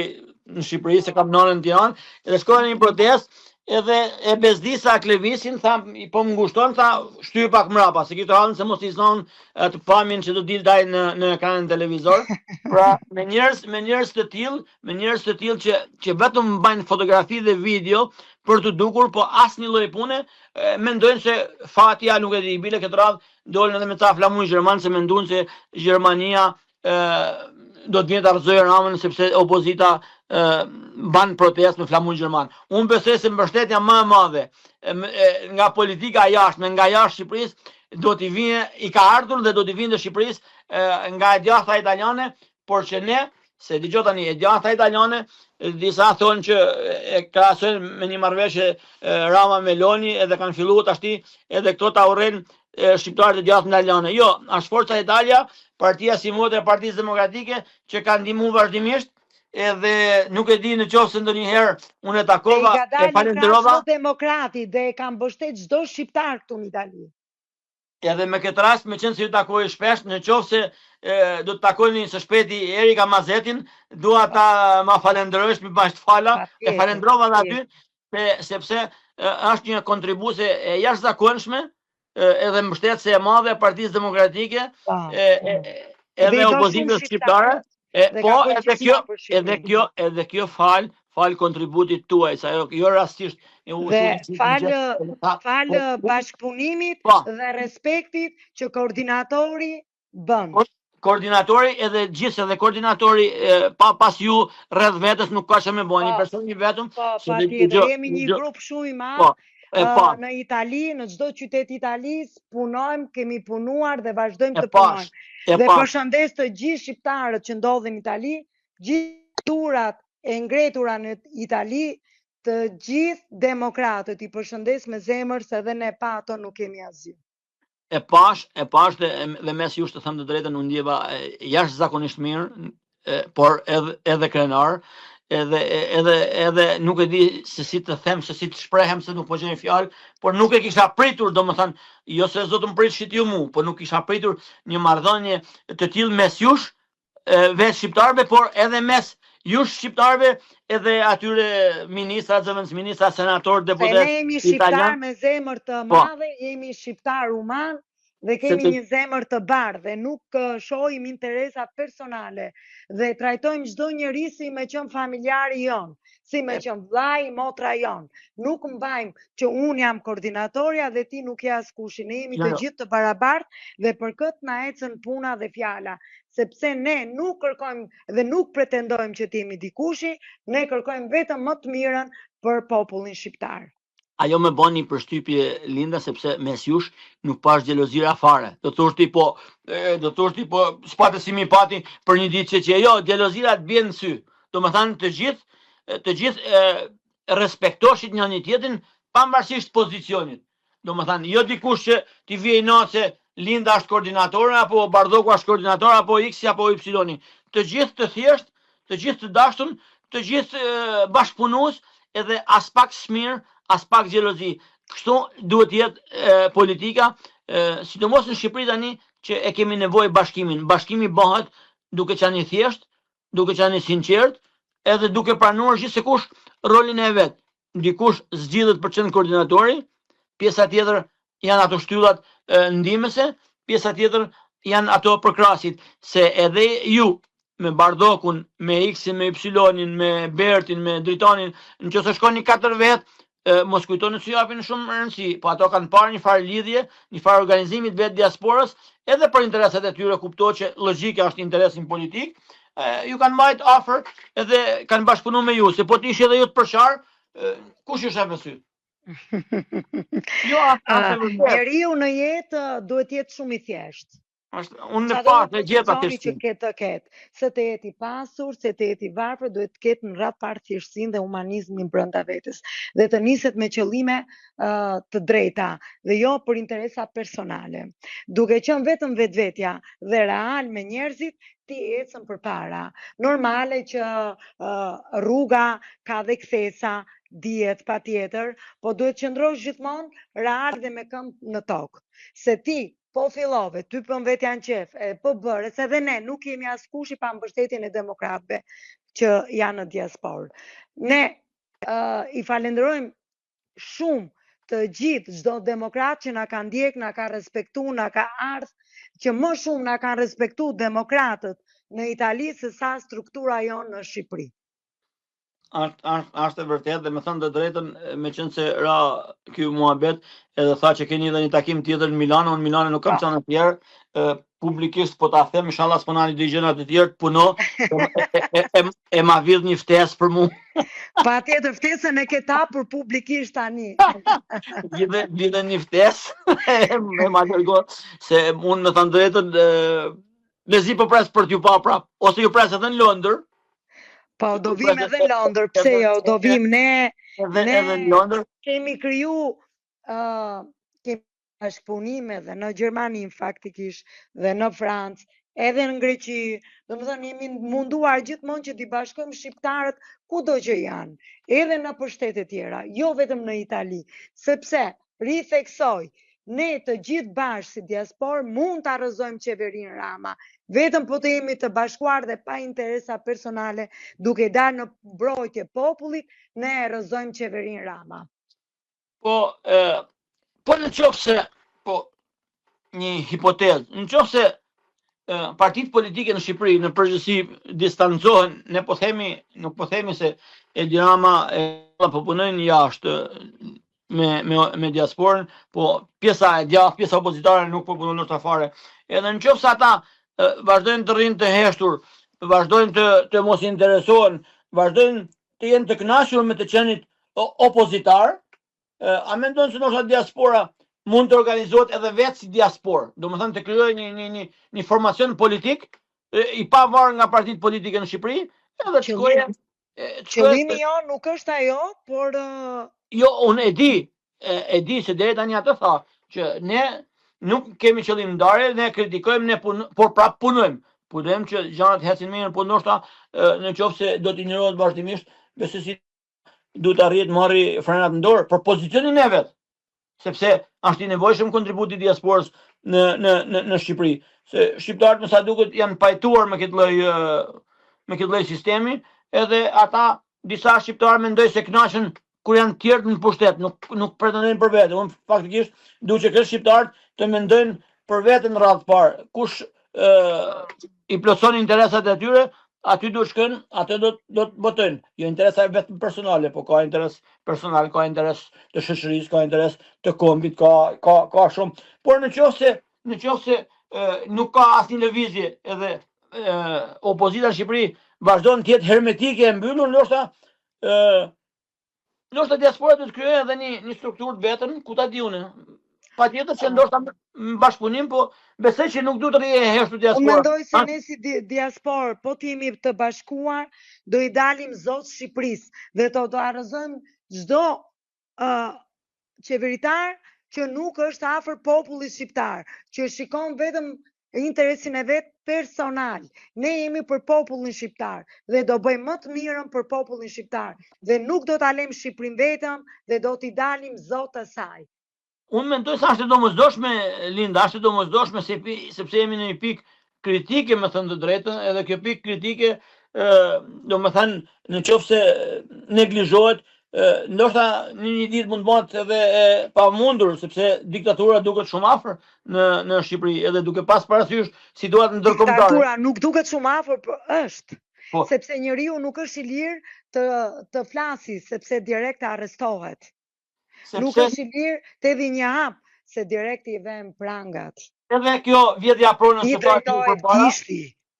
në Shqipëri, se kam nënën në Tiranë, edhe shkoj në një protestë, edhe e bezdisa Klevisin, tha, po më ngushton, tha, shtyj pak mrapa, se kishte hallin se mos i zon atë pamjen që do dilte ai në në ekranin televizor. Pra, me njerëz, me njerëz të tillë, me njerëz të tillë që që vetëm mbajnë fotografi dhe video për të dukur, po asnjë lloj pune, e, mendojnë se Fatja nuk e di, bile këtë radhë dolën edhe me ca flamuj gjerman se menduan se Gjermania ë do të vijë ta rrëzojë Ramën sepse opozita ë mban protestë me flamuj gjerman. Unë besoj se mbështetja më e madhe e, e, nga politika e jashtme, nga jashtë Shqipërisë, do t'i vijë, i ka ardhur dhe do t'i vijë në Shqipërisë nga e djathta italiane, por që ne se dëgjo tani, e djathta italiane, disa thonë që e krahasojnë me një marrëveshje Rama Meloni edhe kanë filluar tashti edhe këto ta urrejnë shqiptarët e djathtë italiane. Jo, është Forza Italia, partia simotër e Partisë Demokratike që ka ndihmuar vazhdimisht edhe nuk e di në qoftë se ndonjëherë unë e takova, e e falënderova. Dhe demokrati dhe e ka mbështet çdo shqiptar këtu në Itali. Edhe me këtë rast, meqenëse ju takoj shpesh, në qoftë se e, do të takoni së shpejti Erika Mazetin, dua ta ma falënderojsh, më bash të fala, e falënderova edhe aty, se, sepse e, është një kontribuese e jashtëzakonshme, edhe mbështetëse e madhe e Partisë Demokratike, e, e, edhe opozitës shqiptare, e, po edhe kjo, edhe kjo, edhe kjo fal, fal kontributit tuaj, se ajo jo rastësisht e u dhe fal fal po, bashkëpunimit po, dhe respektit që koordinatori bën. Po, koordinatori edhe gjithë edhe koordinatori e, pa pas ju rreth vetes nuk ka çfarë me bë, një po, person i vetëm. Po, patjetër, jemi një grup shumë i madh. Po, e pa. në Itali, në çdo qytet të Italisë, punojmë, kemi punuar dhe vazhdojmë të punojmë. Dhe përshëndes të gjithë shqiptarët që ndodhen në Itali, gjithë turat e ngretura në Itali, të gjithë demokratët i përshëndes me zemër se edhe ne pa ato nuk kemi asgjë. E pash, e pash dhe, dhe mes jush të them të drejtën u ndjeva jashtëzakonisht mirë, por edhe edhe krenar, edhe edhe edhe nuk e di se si të them, se si të shprehem se nuk po gjej fjalë, por nuk e kisha pritur, domethënë, jo se s'do të më pritshit ju mu, por nuk kisha pritur një marrëdhënie të tillë mes jush, vetë shqiptarëve, por edhe mes jush shqiptarëve edhe atyre ministra, zëvendësministra, senatorë, deputetë Se ne jemi shqiptarë me zemër të po. madhe, jemi shqiptarë human dhe kemi një zemër të bardhë dhe nuk shohim interesat personale dhe trajtojmë çdo njeri si me qenë familjari jonë, si me qenë vllai, motra jonë. Nuk mbajmë që unë jam koordinatorja dhe ti nuk je askushi. Ne jemi të jo. gjithë të barabartë dhe për këtë na ecën puna dhe fjala sepse ne nuk kërkojmë dhe nuk pretendojmë që të jemi dikushi, ne kërkojmë vetëm më të mirën për popullin shqiptar. Ajo më bën një përshtypje Linda sepse mes jush nuk pash xhelozira fare. Do thosh ti po, e, do thosh ti po, s'pate si mi pati për një ditë që që jo, xhelozira të bien në sy. Domethënë të gjithë, të gjithë e, respektoshit njëri tjetrin pavarësisht pozicionit. Domethënë, jo dikush që t'i vijë inat se Linda është koordinatore apo Bardhoku është koordinator apo X-i apo Y-i. Të gjithë të thjeshtë, të gjithë të dashtun, të gjithë bashkëpunues edhe aspak smirë, aspak xhelozi. Kështu duhet të jetë politika. Sidomos në Shqipëri tani që e kemi nevojë bashkimin. Bashkimi bëhet duke qenë i thjeshtë, duke qenë i sinqertë, edhe duke pranuar gjithsekush rolin e vet. Dikush zgjidhet për të qenë koordinatori, pjesa tjetër janë ato shtyllat ndihmëse, pjesa tjetër janë ato përkrahësit, se edhe ju me Bardhokun, me X-in, me Y-in, me Bertin, me Dritonin, në qoftë se shkoni katër vetë, mos kujtoni se japin shumë rëndësi, po ato kanë parë një farë lidhje, një farë organizimi të vetë diasporës, edhe për interesat e tyre kuptohet që logjika është interesin politik, ju kanë mbajt afër edhe kanë bashkëpunu me ju, se po të ishe edhe ju të përçarë, kush ju sheh me sy? Jo, uh, njeriu në jetë duhet të jetë shumë i thjeshtë. Është unë në fakt e gjeta thjeshtësinë. Që ketë të ketë, se të jetë i pasur, se të jetë i varfër, duhet të ketë në radhë parë thjeshtësinë dhe humanizmin brenda vetes dhe të niset me qëllime uh, të drejta dhe jo për interesa personale. Duke qenë vetëm vetvetja dhe real me njerëzit, ti ecën përpara. Normale që uh, rruga ka dhe kthesa, dihet patjetër, po duhet qëndrosh gjithmonë real dhe me këmbë në tokë. Se ti Po fillove, ty po vetja në qef, e po bëre, se dhe ne nuk jemi askushi pa mbështetjen e demokratëve që janë në diasporë. Ne uh, i falenderojmë shumë të gjithë çdo demokrat që na ka ndjek, na ka respektu, na ka ardh, që më shumë na kanë respektu demokratët në Itali se sa struktura jonë në Shqipëri. Është është është e vërtetë dhe me thënë të drejtën, meqenëse ra ky muhabet, edhe tha që keni edhe një takim tjetër në Milano, unë në Milano nuk kam po. qenë atëherë, publikisht po ta them, inshallah s'po na dëgjojnë të tjerë, puno e, e, e, e ma vidh një ftesë për mua. Patjetër ftesën e ke ta për publikisht tani. Vidhe vidhe një ftesë e, e ma dërgo se unë me thënë të drejtën Mezi po pres për t'ju pa prap, ose ju pres edhe në Londër. Po, do vim edhe në Londër, pse jo, do vim ne, edhe, ne edhe në Londër. Kemi kriju, uh, kemi bashkëpunime dhe në Gjermani faktikisht dhe në Francë, edhe në Greqi, domethënë jemi munduar gjithmonë që t'i bashkojmë shqiptarët kudo që janë, edhe nëpër shtete tjera, jo vetëm në Itali, sepse Ritheksoj, ne të gjithë bashkë si diasporë mund ta rrëzojmë qeverinë Rama, vetëm po të jemi të bashkuar dhe pa interesa personale, duke dalë në mbrojtje popullit, ne e rrëzojmë qeverinë Rama. Po, e, po në qoftë se, po, një hipotezë, në qoftë se partitë politike në Shqipëri në përgjithësi distancohen, ne po themi, nuk po themi se Edi Rama e po punojnë jashtë me me me diasporën, po pjesa e djathtë, pjesa opozitare nuk po punon ndoshta fare. Edhe në qoftë se ata vazhdojnë të rrinë të heshtur, vazhdojnë të të mos interesohen, vazhdojnë të jenë të kënaqur me të qenit opozitar, a mendon se ndoshta diaspora mund të organizohet edhe vetë si diasporë, domethënë të krijojë një një një një formacion politik i pavarur nga partitë politike në Shqipëri, edhe të shkojë Qëllimi jonë nuk është ajo, por Jo, unë e di, e, e di se deri tani atë tha që ne nuk kemi qëllim ndarje, ne kritikojmë, ne pun, por prap punojmë. Punojmë që gjërat të ecin mirë, por ndoshta në qoftë se do të injorohet vazhdimisht, besoj si duhet të arrijë të marrë frenat në dorë për pozicionin e vet. Sepse është i nevojshëm kontributi i diasporës në në në në Shqipëri. Se shqiptarët me sa duket janë pajtuar me këtë lloj me këtë lloj sistemi, edhe ata disa shqiptarë mendoj se kënaqen kur janë të tjerët në pushtet, nuk nuk pretendojnë për vete. Unë faktikisht duhet që këtë shqiptarët të mendojnë për veten në radhë të parë. Kush ë i plotëson interesat e tyre, aty duhet shkojnë, aty do do të votojnë. Jo interesa vetëm personale, po ka interes personal, ka interes të shoqërisë, ka interes të kombit, ka ka ka shumë. Por në qoftë se në qoftë se e, nuk ka asnjë lëvizje edhe e, opozita në Shqipëri vazhdon të jetë hermetike e mbyllur, ndoshta ë Ndoshta diaspora do të krijojë edhe një një strukturë të vetën, ku ta di unë. Patjetër që ndoshta në bashkëpunim, po besoj që nuk duhet të rrijë e heshtur diaspora. Unë mendoj se ne si di, diasporë, po të jemi të bashkuar, do i dalim zot Shqipërisë dhe do të rrëzojmë çdo uh, qeveritar që nuk është afër popullit shqiptar, që shikon vetëm interesin e vet personal. Ne jemi për popullin shqiptar dhe do bëjmë më të mirën për popullin shqiptar dhe nuk do ta lëmë Shqipërinë vetëm dhe do t'i dalim zot asaj. Unë mendoj se është e domosdoshme, Linda, është e domosdoshme se, sepse jemi në një pikë kritike, me thënë të drejtën, edhe kjo pikë kritike, ë, domethënë, në qoftë se neglizhohet, ndoshta në një ditë mund të bëhet edhe e pamundur, sepse diktatura duket shumë afër në në Shqipëri, edhe duke pas parasysh situatën ndërkombëtare. Diktatura nuk duket shumë afër, por është. Po. Sepse njeriu nuk është i lirë të të flasi, sepse direkt arrestohet. Sepse... Nuk është i lirë të hedhi një hap, se direkt i vënë prangat. Edhe kjo vjedhja e pronës së parë përpara.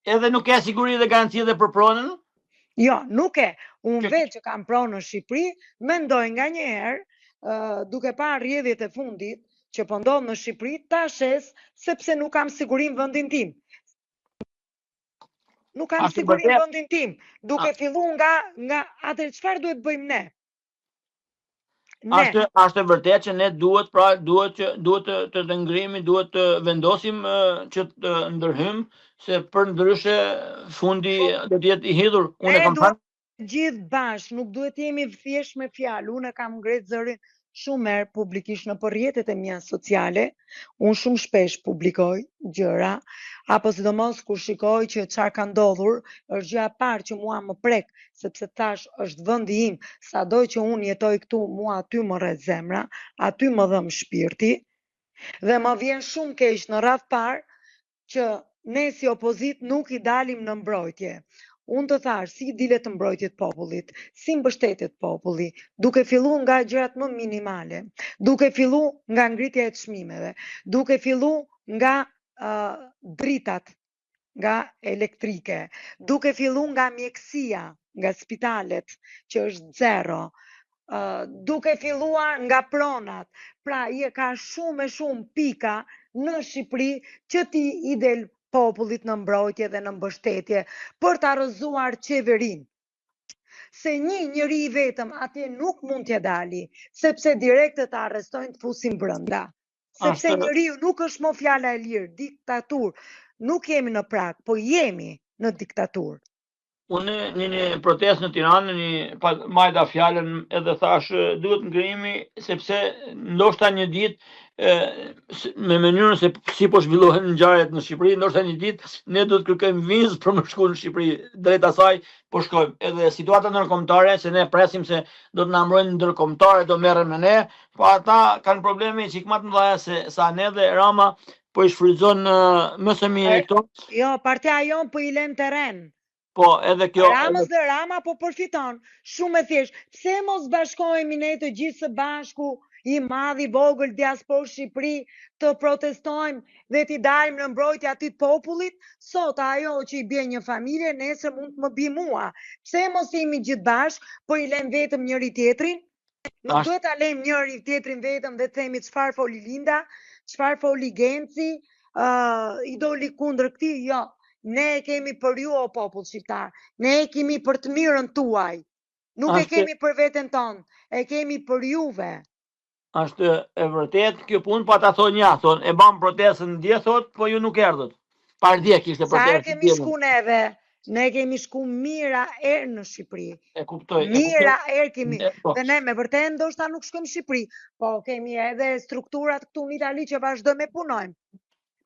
Edhe nuk ke siguri dhe garanci edhe për pronën? Jo, nuk e. Unë vetë që kam pronë në Shqipëri, mendoj nganjëherë, uh, duke parë rrjedhjet e fundit që po ndodh në Shqipëri, ta shes sepse nuk kam siguri në vendin tim. Nuk kam siguri në vendin tim, duke fillu nga nga atëherë çfarë duhet bëjmë ne? Ne. Është është e vërtetë që ne duhet pra duhet që duhet të të, të ngrihemi, duhet të vendosim që të ndërhyjmë se përndryshe fundi po. do të jetë i hidhur. Unë e kam thënë gjithë bashkë, nuk duhet të jemi thjesht me fjalë. Unë e kam ngrit zërin shumë herë publikisht nëpër rrjetet e mia sociale, unë shumë shpesh publikoj gjëra, apo sidomos kur shikoj që çfarë ka ndodhur, është gjëja e parë që mua më prek, sepse thashë është vendi im, sado që unë jetoj këtu, mua aty më rreh zemra, aty më dhemb shpirti, dhe më vjen shumë keq në radhë parë që ne si opozitë nuk i dalim në mbrojtje. Unë të thashë, si i dilet në mbrojtje të popullit, si mbështetet populli, duke fillu nga gjërat më minimale, duke fillu nga ngritja e çmimeve, duke fillu nga uh, dritat nga elektrike, duke fillu nga mjekësia, nga spitalet, që është zero, uh, duke filluar nga pronat. Pra, je ka shumë e shumë pika në Shqipëri që ti i del popullit në mbrojtje dhe në mbështetje për ta rrëzuar qeverinë. Se një njeri i vetëm atje nuk mund t'ia dali, sepse direkt të arrestojnë të fusin brenda. Sepse njeriu nuk është më fjala e lirë, diktaturë. Nuk jemi në prag, po jemi në diktaturë. Unë në një protestë në Tiranë, një mbajta fjalën edhe thashë duhet ngrihemi sepse ndoshta një ditë e, me mënyrën se si po zhvillohen ngjarjet në Shqipëri, ndoshta një ditë ne duhet kërkojmë vizë për me shku në Shqipëri. Drejt asaj po shkojmë. Edhe situata ndërkombëtare se ne presim se do të na mbrojnë ndërkombëtare, do merren me ne, Po ata kanë probleme çik më të mëdha se sa ne dhe Rama po i shfrytëzon më së miri këto. Jo, partia jonë po i lën terren. Po, edhe kjo. Ramës dhe Rama po përfiton. Shumë e thjeshtë. Pse mos bashkohemi ne të gjithë së bashku, i madh, i vogël, diasporë Shqipëri, të protestojmë dhe t'i dalim në mbrojtje atij popullit? Sot ajo që i bie një familje, nesër mund të më bie mua. Pse mos jemi gjithë bashkë, po i lëmë vetëm njëri tjetrin? Nuk duhet ta lejmë njëri tjetrin vetëm dhe të themi çfarë foli Linda, çfarë foli Genci, uh, i doli kundër këtij, jo. Ne e kemi për ju o popull shqiptar. Ne e kemi për të mirën tuaj. Nuk e kemi për veten tonë, e kemi për juve. Është e vërtetë kjo punë, po ata thonë ja, thonë e bam protestën dje thotë, po ju nuk erdhët. Pardje kishte protestë. Sa herë kemi shku neve? Ne kemi shku mijëra herë në Shqipëri. E kuptoj. Mijëra herë kemi. Po. Dhe ne me vërtet ndoshta nuk shkojmë në Shqipëri, po kemi edhe strukturat këtu në Itali që vazhdojmë e punojmë.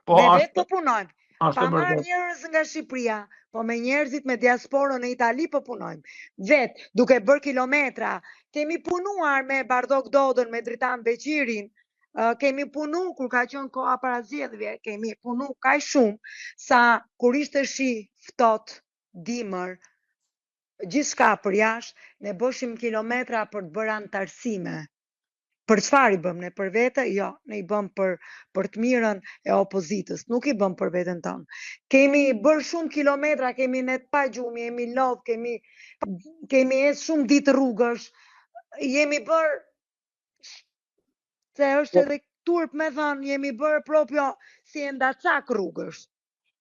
Po, ne vetë po punojmë. Pa marrë njerëz nga Shqipëria, po me njerëzit me diasporën në Itali po punojmë. Vetë, duke bërë kilometra, kemi punuar me Bardhok Dodën, me Dritan Beqirin, kemi punu kur ka qenë koha para zgjedhjeve, kemi punu kaq shumë, sa kur ishte shi, ftohtë, dimër, gjithçka përjashtë, ne bëshim kilometra për të bërë anëtarësime. Për çfarë i bëm ne për vete? Jo, ne i bëm për për të mirën e opozitës, nuk i bëm për veten tonë. Kemi bërë shumë kilometra, kemi net pa gjumë, jemi lodh, kemi kemi ecë shumë ditë rrugësh, jemi bërë se është po. edhe turp me thënë, jemi bërë proprio si endacak rrugësh.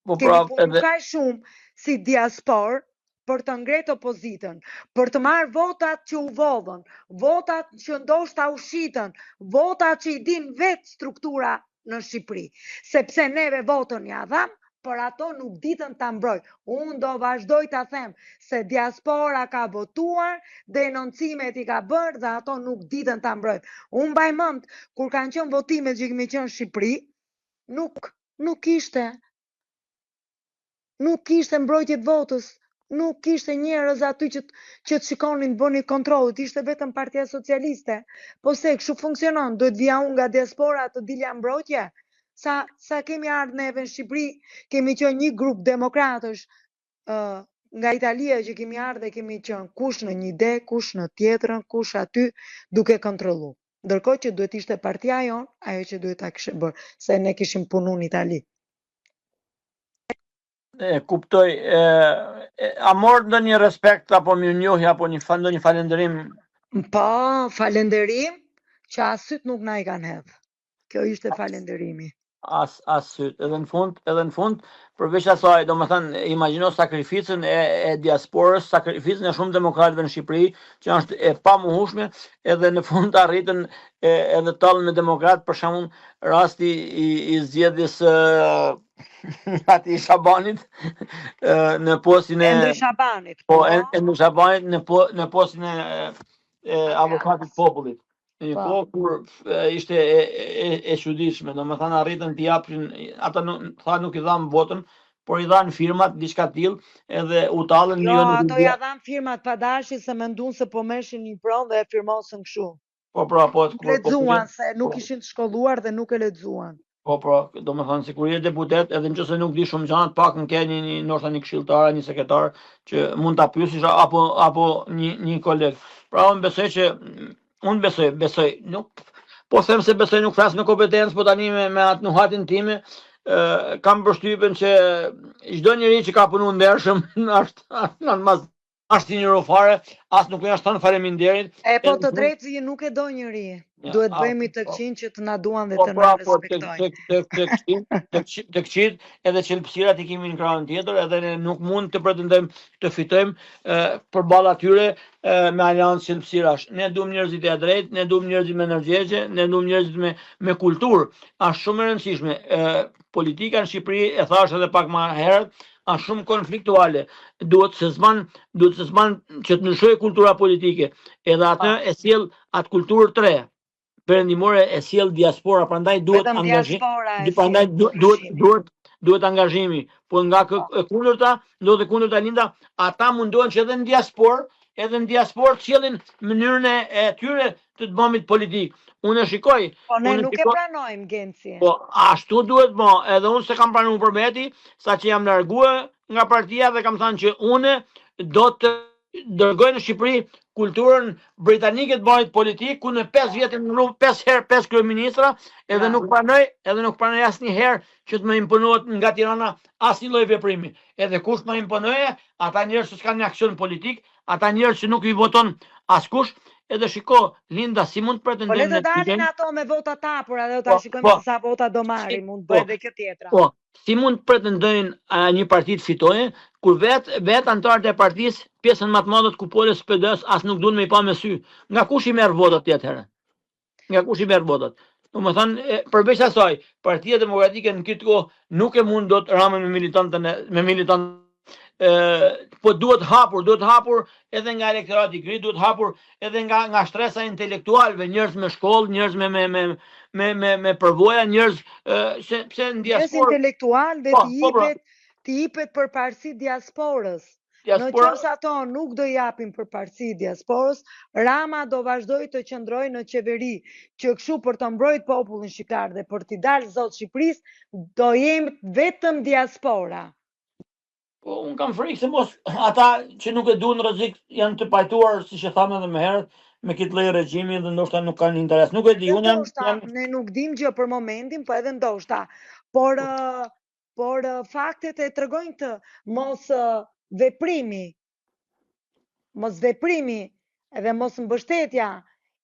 Po pra, Kemi punu kaq shumë si diasporë për të ngretë opozitën, për të marrë votat që u vodhën, votat që ndoshta u shitën, votat që i din vetë struktura në Shqipëri. Sepse neve votën ja dhamë, Por ato nuk ditën ta mbrojnë. Unë do vazhdoj ta them se diaspora ka votuar, denoncimet i ka bërë dhe ato nuk ditën ta mbrojnë. Unë mbaj mend kur kanë qenë votimet që kemi qenë në Shqipëri, nuk nuk ishte nuk kishte mbrojtje të votës, nuk kishte njerëz aty që që të shikonin të bënin kontrollet, ishte vetëm Partia Socialiste. Po se kështu funksionon, duhet vija unë nga diaspora të dilja mbrojtje. Sa sa kemi ardhur neve në Shqipëri, kemi qenë një grup demokratësh ë uh, nga Italia që kemi ardhur dhe kemi qenë kush në një ide, kush në tjetrën, kush aty duke kontrollu. Ndërkohë që duhet ishte partia jonë, ajo që duhet ta kishte bërë, se ne kishim punu në Itali. E kuptoj, e, e, a morët ndonjë respekt apo mirënjohje apo një ndonjë falënderim? Po, falënderim që as sytë nuk na i kanë hedh. Kjo ishte falënderimi. As as sytë. Edhe në fund, edhe në fund, përveç asaj, domethënë, imagjino sakrificën e, e diasporës, sakrificën e shumë demokratëve në Shqipëri, që është e pamohueshme, edhe në fund arritën e, edhe tallën me demokratë, për shembull, rasti i, i zgjedhjes së atij Shabanit në postin e Endri Shabanit. Po, po. Endri Shabanit në po, në postin e, e avokatit të popullit. Në një po. kohë kur ishte e, e, e çuditshme, domethënë arritën t'i japin, ata nuk, tha nuk i dhanë votën, por i dhanë firmat, diçka të tillë, edhe u tallën jo, jo ato ja dhanë firmat pa dashje se mendun se po merrshin një pronë dhe e firmosën kështu. Po pra, po, nuk po, lexuan se nuk po. ishin të shkolluar dhe nuk e lexuan. Po pra, domethënë se kur je deputet, edhe nëse nuk di shumë gjëra, të paktën ke një një ndoshta një këshilltar, një sekretar që mund ta pyesësh apo apo një një koleg. Pra unë besoj që unë besoj, besoj, nuk po them se besoj nuk flas me kompetencë, po tani me me atë nuhatjen time, ë kam përshtypjen që çdo njeri që ka punuar ndershëm është në mas është injoru fare, as nuk i është thënë faleminderit. E po të drejtë që nuk e do njeri. Duhet të bëhemi të po. këqinj që të na duan dhe po, të na pra, po, respektojnë. Të të të të të të këqijt, edhe qelbësirat i kemi në krahun tjetër, edhe ne nuk mund të pretendojmë të fitojmë përballë atyre me aleancë qelbësirash. Ne duam njerëzit e drejtë, ne duam njerëzit me ndërgjegje, ne duam njerëzit me me kulturë. Është shumë e rëndësishme. Politika në Shqipëri, e thashë edhe pak më herët, është shumë konfliktuale. Duhet se s'ban, duhet se s'ban që të ndryshojë kultura politike. Edhe atë po. e sjell atë kulturë të re perëndimore e sjell diaspora, prandaj duhet angazhim. Prandaj duhet duhet duhet angazhimi. Po nga kë, po. e kundërta, ndodh e kundërta Linda, ata mundohen që edhe në diasporë, edhe në diasporë të sjellin mënyrën e, e tyre të të bëmit politikë. Unë e shikoj. Po ne nuk e pranojmë Genci. Po ashtu duhet bo, edhe unë s'e kam pranuar për veti, sa që jam larguar nga partia dhe kam thënë që unë do të dërgoj në Shqipëri kulturën britanike të bërit politikë, ku në 5 vjet në rrugë 5 herë 5 kryeministra, edhe nuk pranoj, edhe nuk pranoj asnjëherë që të më imponohet nga Tirana asnjë lloj veprimi. Edhe kush më imponojë, ata njerëz që s'kanë një aksion politik, Ata njerëz që nuk i voton askush, edhe shiko, Linda, si mund të pretendojmë Po le të dalin ato me vota të hapura dhe do ta po, shikojmë po, sa vota do marrin, mund të bëhet po, dhe kjo tjetra. Po, si mund të pretendojnë një parti të fitojë, kur vetë vet anëtarët e partisë, pjesën më të madhe të kupolës së PD-s as nuk duan me i pa me sy. Nga kush i merr votat ti atëherë? Nga kush i merr votat? Domethënë, përveç asaj, Partia Demokratike në këtë kohë nuk e mund dot Ramën me militantën me militant ë po duhet hapur, duhet hapur edhe nga elektorati gri, duhet hapur edhe nga nga shtresa e intelektualëve, njerëz me shkollë, njerëz me me me me me, me përvoja, njerëz se pse në diasporë njerëz intelektual dhe po, t'i po, pra. jepet t'i jepet përparësi diasporës. Në qoftë se ato nuk do japin përparësi diasporës, Rama do vazhdojë të qëndrojë në qeveri, që kështu për të mbrojt popullin shqiptar dhe për t'i dalë zot Shqipërisë, do jemi vetëm diaspora. Po, unë kam frikë se mos ata që nuk e duan rrezik janë të pajtuar, siç e thamë edhe më herët, me këtë lloj regjimi dhe ndoshta nuk kanë interes. Nuk e di, unë jam, jam ne nuk dim gjë për momentin, po edhe ndoshta. Por po. Por faktet e tregojnë këtë mos veprimi, mos veprimi edhe mos mbështetja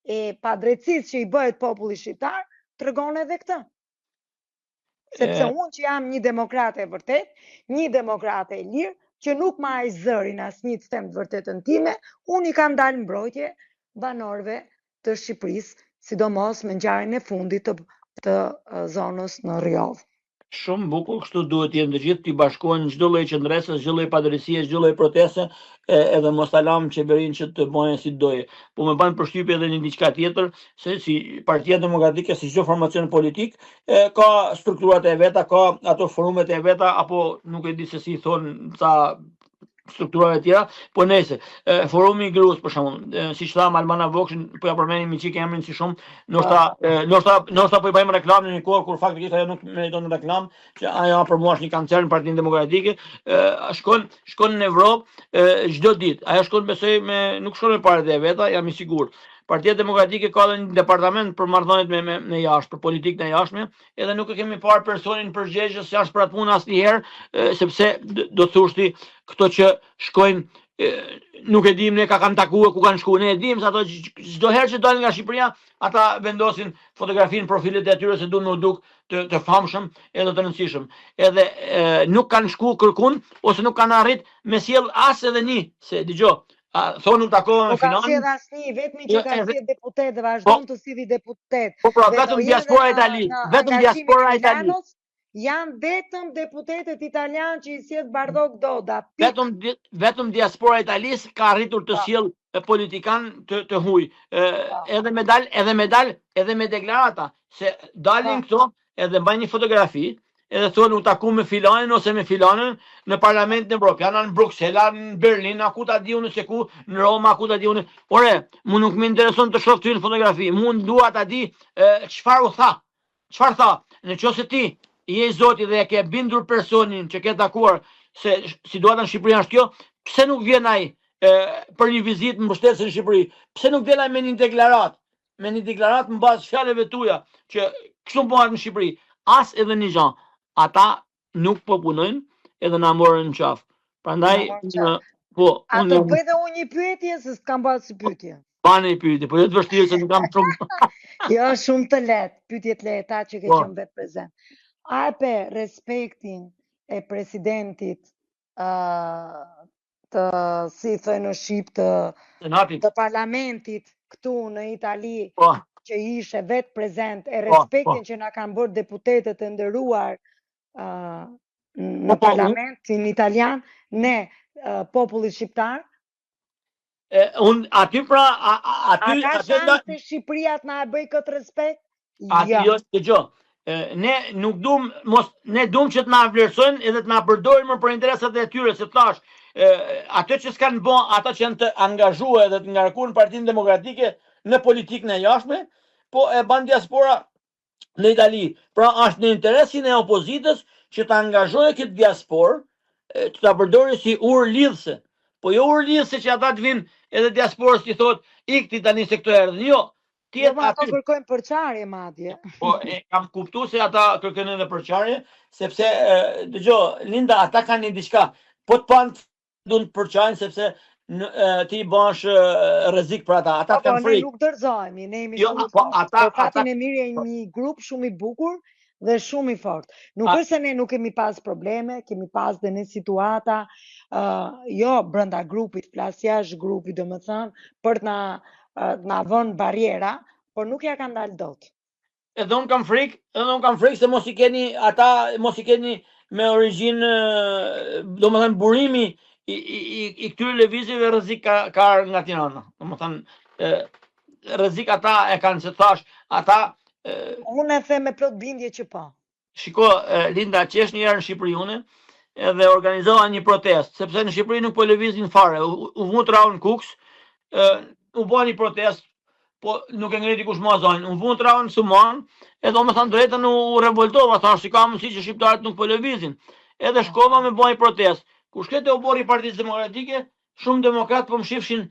e padrejtësisë që i bëhet popullit shqiptar, tregon edhe këtë. Sepse e... unë që jam një demokrate e vërtetë, një demokrate e lirë, që nuk ma heq zërin asnjë të them të vërtetën time, unë i kam dalë mbrojtje banorëve të Shqipërisë, sidomos me ngjarjen e fundit të, të zonës në Rrjoll. Shumë bukur, kështu duhet të jenë të gjithë, t'i bashkohen çdo lloj qëndrese, çdo lloj padrejtësie, çdo lloj proteste, e, edhe mos ta lamë qeverinë që të bëjë si të dojë. Po më bën përshtypje edhe një diçka tjetër, se si Partia Demokratike, si çdo formacion politik, e, ka strukturat e veta, ka ato forumet e veta apo nuk e di se si thonë ca strukturave të tjera, po nejse, forumi i gruas për shembull, siç thamë Albana Vokshin, po ja përmendim një çik emrin si shumë, ndoshta ndoshta ndoshta po i bëjmë reklamë në një kohë kur faktikisht ajo nuk meriton reklamë, që ajo për mua është një kancer në Partinë Demokratike, shkon shkon në Evropë çdo ditë. Ajo shkon besoj me nuk shkon me paratë e veta, jam i sigurt. Partia Demokratike ka edhe një departament për marrëdhëniet me me, me jashtë, për politikën e jashtme, edhe nuk e kemi parë personin përgjegjës jashtë për atë punë asnjëherë, sepse do të thosh ti këto që shkojnë nuk e dim ne ka kanë takuar, ku kanë shkuar, ne e dim se ato çdo herë që dalin nga Shqipëria, ata vendosin fotografinë profilet e atyre se duan me u duk të, të famshëm edhe të rëndësishëm. Edhe e, nuk kanë shku kërkun ose nuk kanë arrit me sjell as edhe një, se dëgjo, A, thonë u takova me Nuk ka filanin. sjellë asnjë, vetmi që Jo, ka edhe sjellë deputet dhe po vazhdon të sjelli deputet. po pra Dhe do vetëm jenë edhe diaspora në Itali, në vetëm angazhimin e diaspora Itali, Milanos janë vetëm deputetët italianë që i sjell Bardhok Doda. Pikë. vetëm di- vetëm diaspora e Italisë ka arritur të Po, sjellë e, politikan të të huaj, e, po, edhe me dal, edhe me dal, edhe me deklarata, se dalin po. këto edhe mbajnë një fotografi, edhe thonë u taku me filanin ose me filanën në Parlamentin Evropian, a në Bruksel, a në Berlin, a ku ta di unë se ku, në Roma, a ku ta di unë. Ore, mu nuk më intereson të shoh ty në fotografi, mu dua ta di çfarë u tha. Çfarë tha? Në qoftë se ti je i zoti dhe e ke bindur personin që ke takuar se situata në Shqipëri është kjo, pse nuk vjen ai e, për një vizitë mbështetëse në Shqipëri? Pse nuk vjen ai me një deklaratë? Me një deklaratë në bazë fjalëve tuaja që kështu bëhet në Shqipëri, as edhe një gjë. Ata nuk po punojnë edhe na morën në qafë. Prandaj Na morën në qafë. po, A unë të jam bëj dhe unë një pyetje se s'kam bërë asnjë pyetje. pa një pyetje, po jo të vështirë se nuk kam shumë. Jo, shumë të lehtë, pyetje të lehta që ke Po. qenë vetë prezent. A e pe respektin e presidentit ë të si i thojnë në shqip të Senatit. të parlamentit këtu në Itali Po, që ishe vetë prezent e po, po. respektin që na kanë bërë deputetët e nderuar uh, në Po, po, unë parlamentin italian, ne uh, popullit shqiptar, E, un aty pra a, a, a aty ka aty nda, shanse Shqipëria të na e bëjë këtë respekt? aty Jo. jo dëgjo. E, ne nuk dum mos ne dum që të na vlerësojnë edhe të na përdorin më për interesat e tyre, se thash, e, ato që s'kan bë, ata që janë të angazhuar edhe të ngarkuar në Partinë Demokratike në politikën e jashtme, po e ban diaspora në Itali. Pra është në interesin e opozitës që ta angazhojë këtë diasporë, të ta përdorë si urë lidhëse. Po jo urë lidhëse që ata të vinë edhe diasporës t'i thotë ik ti tani se këto erdhën. Jo, ti Jo, jetë ma ato aty. kërkojnë përçarje madje. Po e kam kuptuar se ata kërkojnë edhe përçarje, sepse dëgjo, Linda, ata kanë një diçka. Po të panë duan të përçajnë sepse në, e, ti bësh rrezik për ata. Ata Po, të po, kanë ne frikë. nuk dorëzohemi, ne jemi Jo, shumë të po fortë. ata Për ata fatin e mirë jemi një grup shumë i bukur dhe shumë i fortë. Nuk a, është se ne nuk kemi pas probleme, kemi pas dhe ne situata, uh, jo brenda grupit, flas jashtë grupit, domethënë, për të na uh, na vënë barriera, por nuk ja kanë dalë dot. Edhe unë kam frikë, edhe unë kam frikë se mos i keni ata, mos i keni me origjinë, domethënë burimi i, i, i, i këtyre lëvizjeve rrezik ka, ka ardhur nga Tirana. Domethënë ë, rrezik ata e kanë se thash, ata ë, Unë e them me plot bindje që po. Shiko, Linda, qesh një herë në Shqipëri unë, edhe organizova një protestë, sepse në Shqipëri nuk po lëviznin fare, u, u vunë trau në Kukës, ë, u bë një protestë, po nuk e ngriti kush më zanin, u vunë trau në Thumanë, edhe me thënë drejtën u, u revoltova, thash si ka mundësi që shqiptarët nuk po lëvizin. Edhe shkova me bë një protestë. Kur shkoj te oborri i Partisë Demokratike, shumë demokratë po më shifshin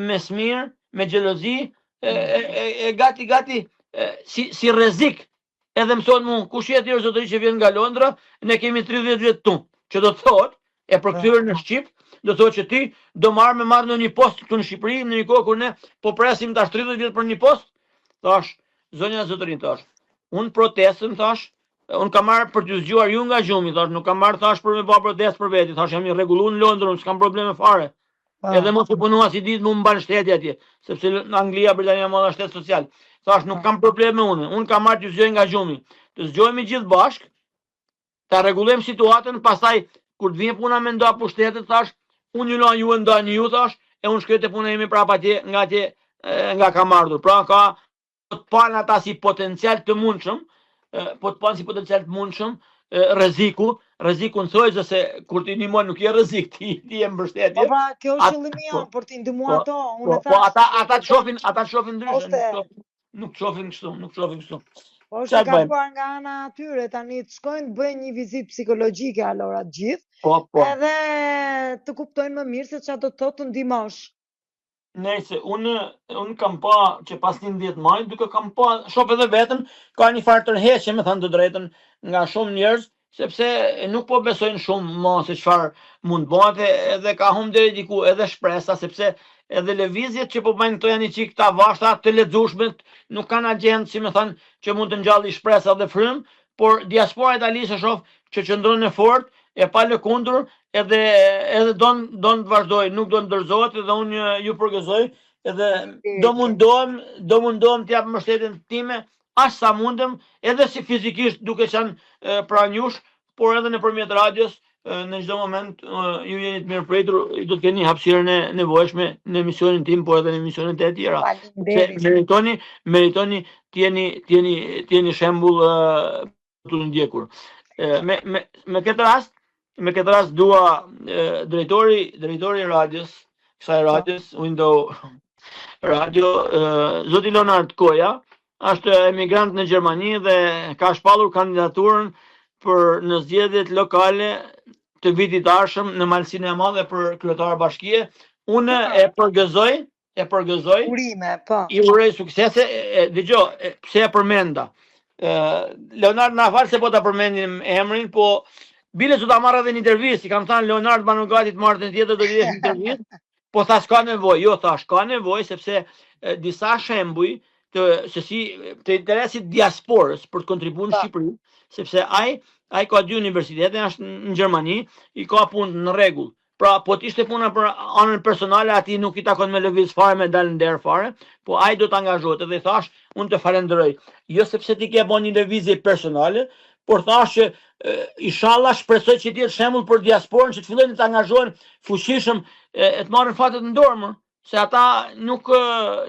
me smirë, me xhelozi, e, e, e, e gati gati e, si si rrezik Edhe më thonë mu, kush je ti o zotëri që vjen nga Londra, ne kemi 30 vjet këtu. Që do të thotë, e përkthyer në shqip, do të thotë që ti do marrë me marrë në një post këtu në Shqipëri, në një kohë kur ne po presim tash 30 vjet për një post, thash, zonja zotëri thash, unë protestën thash, unë kam marrë për t'ju zgjuar ju nga gjumi, thash, nuk kam marrë thash për me bë protestë për veti, thash jam i rregulluar në Londër, unë s'kam probleme fare. Po. Edhe mos të punu asnjë ditë mu më mban shteti atje, sepse në Anglia, Britania e Madhe shtet social. Thash nuk Po. kam probleme unë, unë kam marrë t'ju zgjoj nga gjumi. Të zgjohemi gjithë bashkë. Ta rregullojmë situatën, pastaj kur të vijë puna me nda pushtetet, thash, unë ju la ju e ndani ju, thash, e unë shkoj te puna ime prapë atje, nga atje nga kam ardhur. Pra ka po të panë ata si potencial të mundshëm, po të panë si potencial të mundshëm, rreziku, rreziku në thonjëza se kur ti ndihmon nuk je rrezik, ti ti je mbështetje. Po pra, kjo është qëllimi po, jonë për t'i ndihmuar po, ato, unë po, po ata ata të shohin, ata të shohin ndryshe, nuk shohin, nuk shohin kështu, nuk shohin kështu. Po është e gabuar nga ana e tyre tani të shkojnë të bëjnë një vizitë psikologjike allora të gjithë. Po, po. Edhe të kuptojnë më mirë se çfarë do të thotë të ndihmosh. Nejse, unë unë kam pa që pas 11 majit, duke kam pa, shoh edhe veten, ka një farë tërheqje, me thënë të drejtën, nga shumë njerëz, sepse nuk po besojnë shumë më se çfarë mund të bëhet edhe ka humb deri diku edhe shpresa, sepse edhe lëvizjet që po bëjnë këto janë një çik të avashta, të lexueshme, nuk kanë agjendë, si me thënë, që mund të ngjalli shpresa dhe frymë, por diaspora e Italisë e shoh që qëndron e fortë, e palëkundur, edhe edhe don don të vazhdojë, nuk don të dorëzohet edhe unë ju përgëzoj, edhe do mundohem, do mundohem të jap mbështetjen time aq sa mundem, edhe si fizikisht duke qenë pranë jush, por edhe nëpërmjet radios, në çdo moment ju jeni të mirëpritur, do të keni hapësirën e nevojshme në emisionin tim, por edhe në emisionet e tjera. Faleminderit. Meritoni, meritoni të jeni të jeni të jeni shembull të ndjekur. Me me me këtë rast, me këtë rast dua drejtori drejtori i radios, kësaj po. radios Window Radio, zoti Leonard Koja, është emigrant në Gjermani dhe ka shpallur kandidaturën për në zgjedhjet lokale të vitit të ardhshëm në Malësinë e Madhe për kryetar bashkie. Unë e përgëzoj, e përgëzoj. Urime, po. I uroj suksese, e, dëgjo, e, pse e përmenda. Ë Leonard na fal se po ta përmendim emrin, po bile do ta marr edhe në intervistë, i kam thënë Leonard banu gati të martën tjetër do të jesh në intervistë. Po tha s'ka nevojë, jo thash ka nevojë sepse e, disa shembuj të se si të interesit diasporës për të kontribuar në po. Shqipëri, sepse ai ai ka dy universitete, është në Gjermani, i ka punë në rregull. Pra, po të ishte puna për anën personale, atij nuk i takon me lëviz fare, me dalë në derë fare, po ai do të angazhohet edhe i thash, unë të falenderoj. Jo sepse ti ke bën një lëvizje personale, por thash që ishalla shpresoj që të jetë shembull për diasporën që të fillojnë të angazhohen fuqishëm e, e të marrin fatet në dorë, më, se ata nuk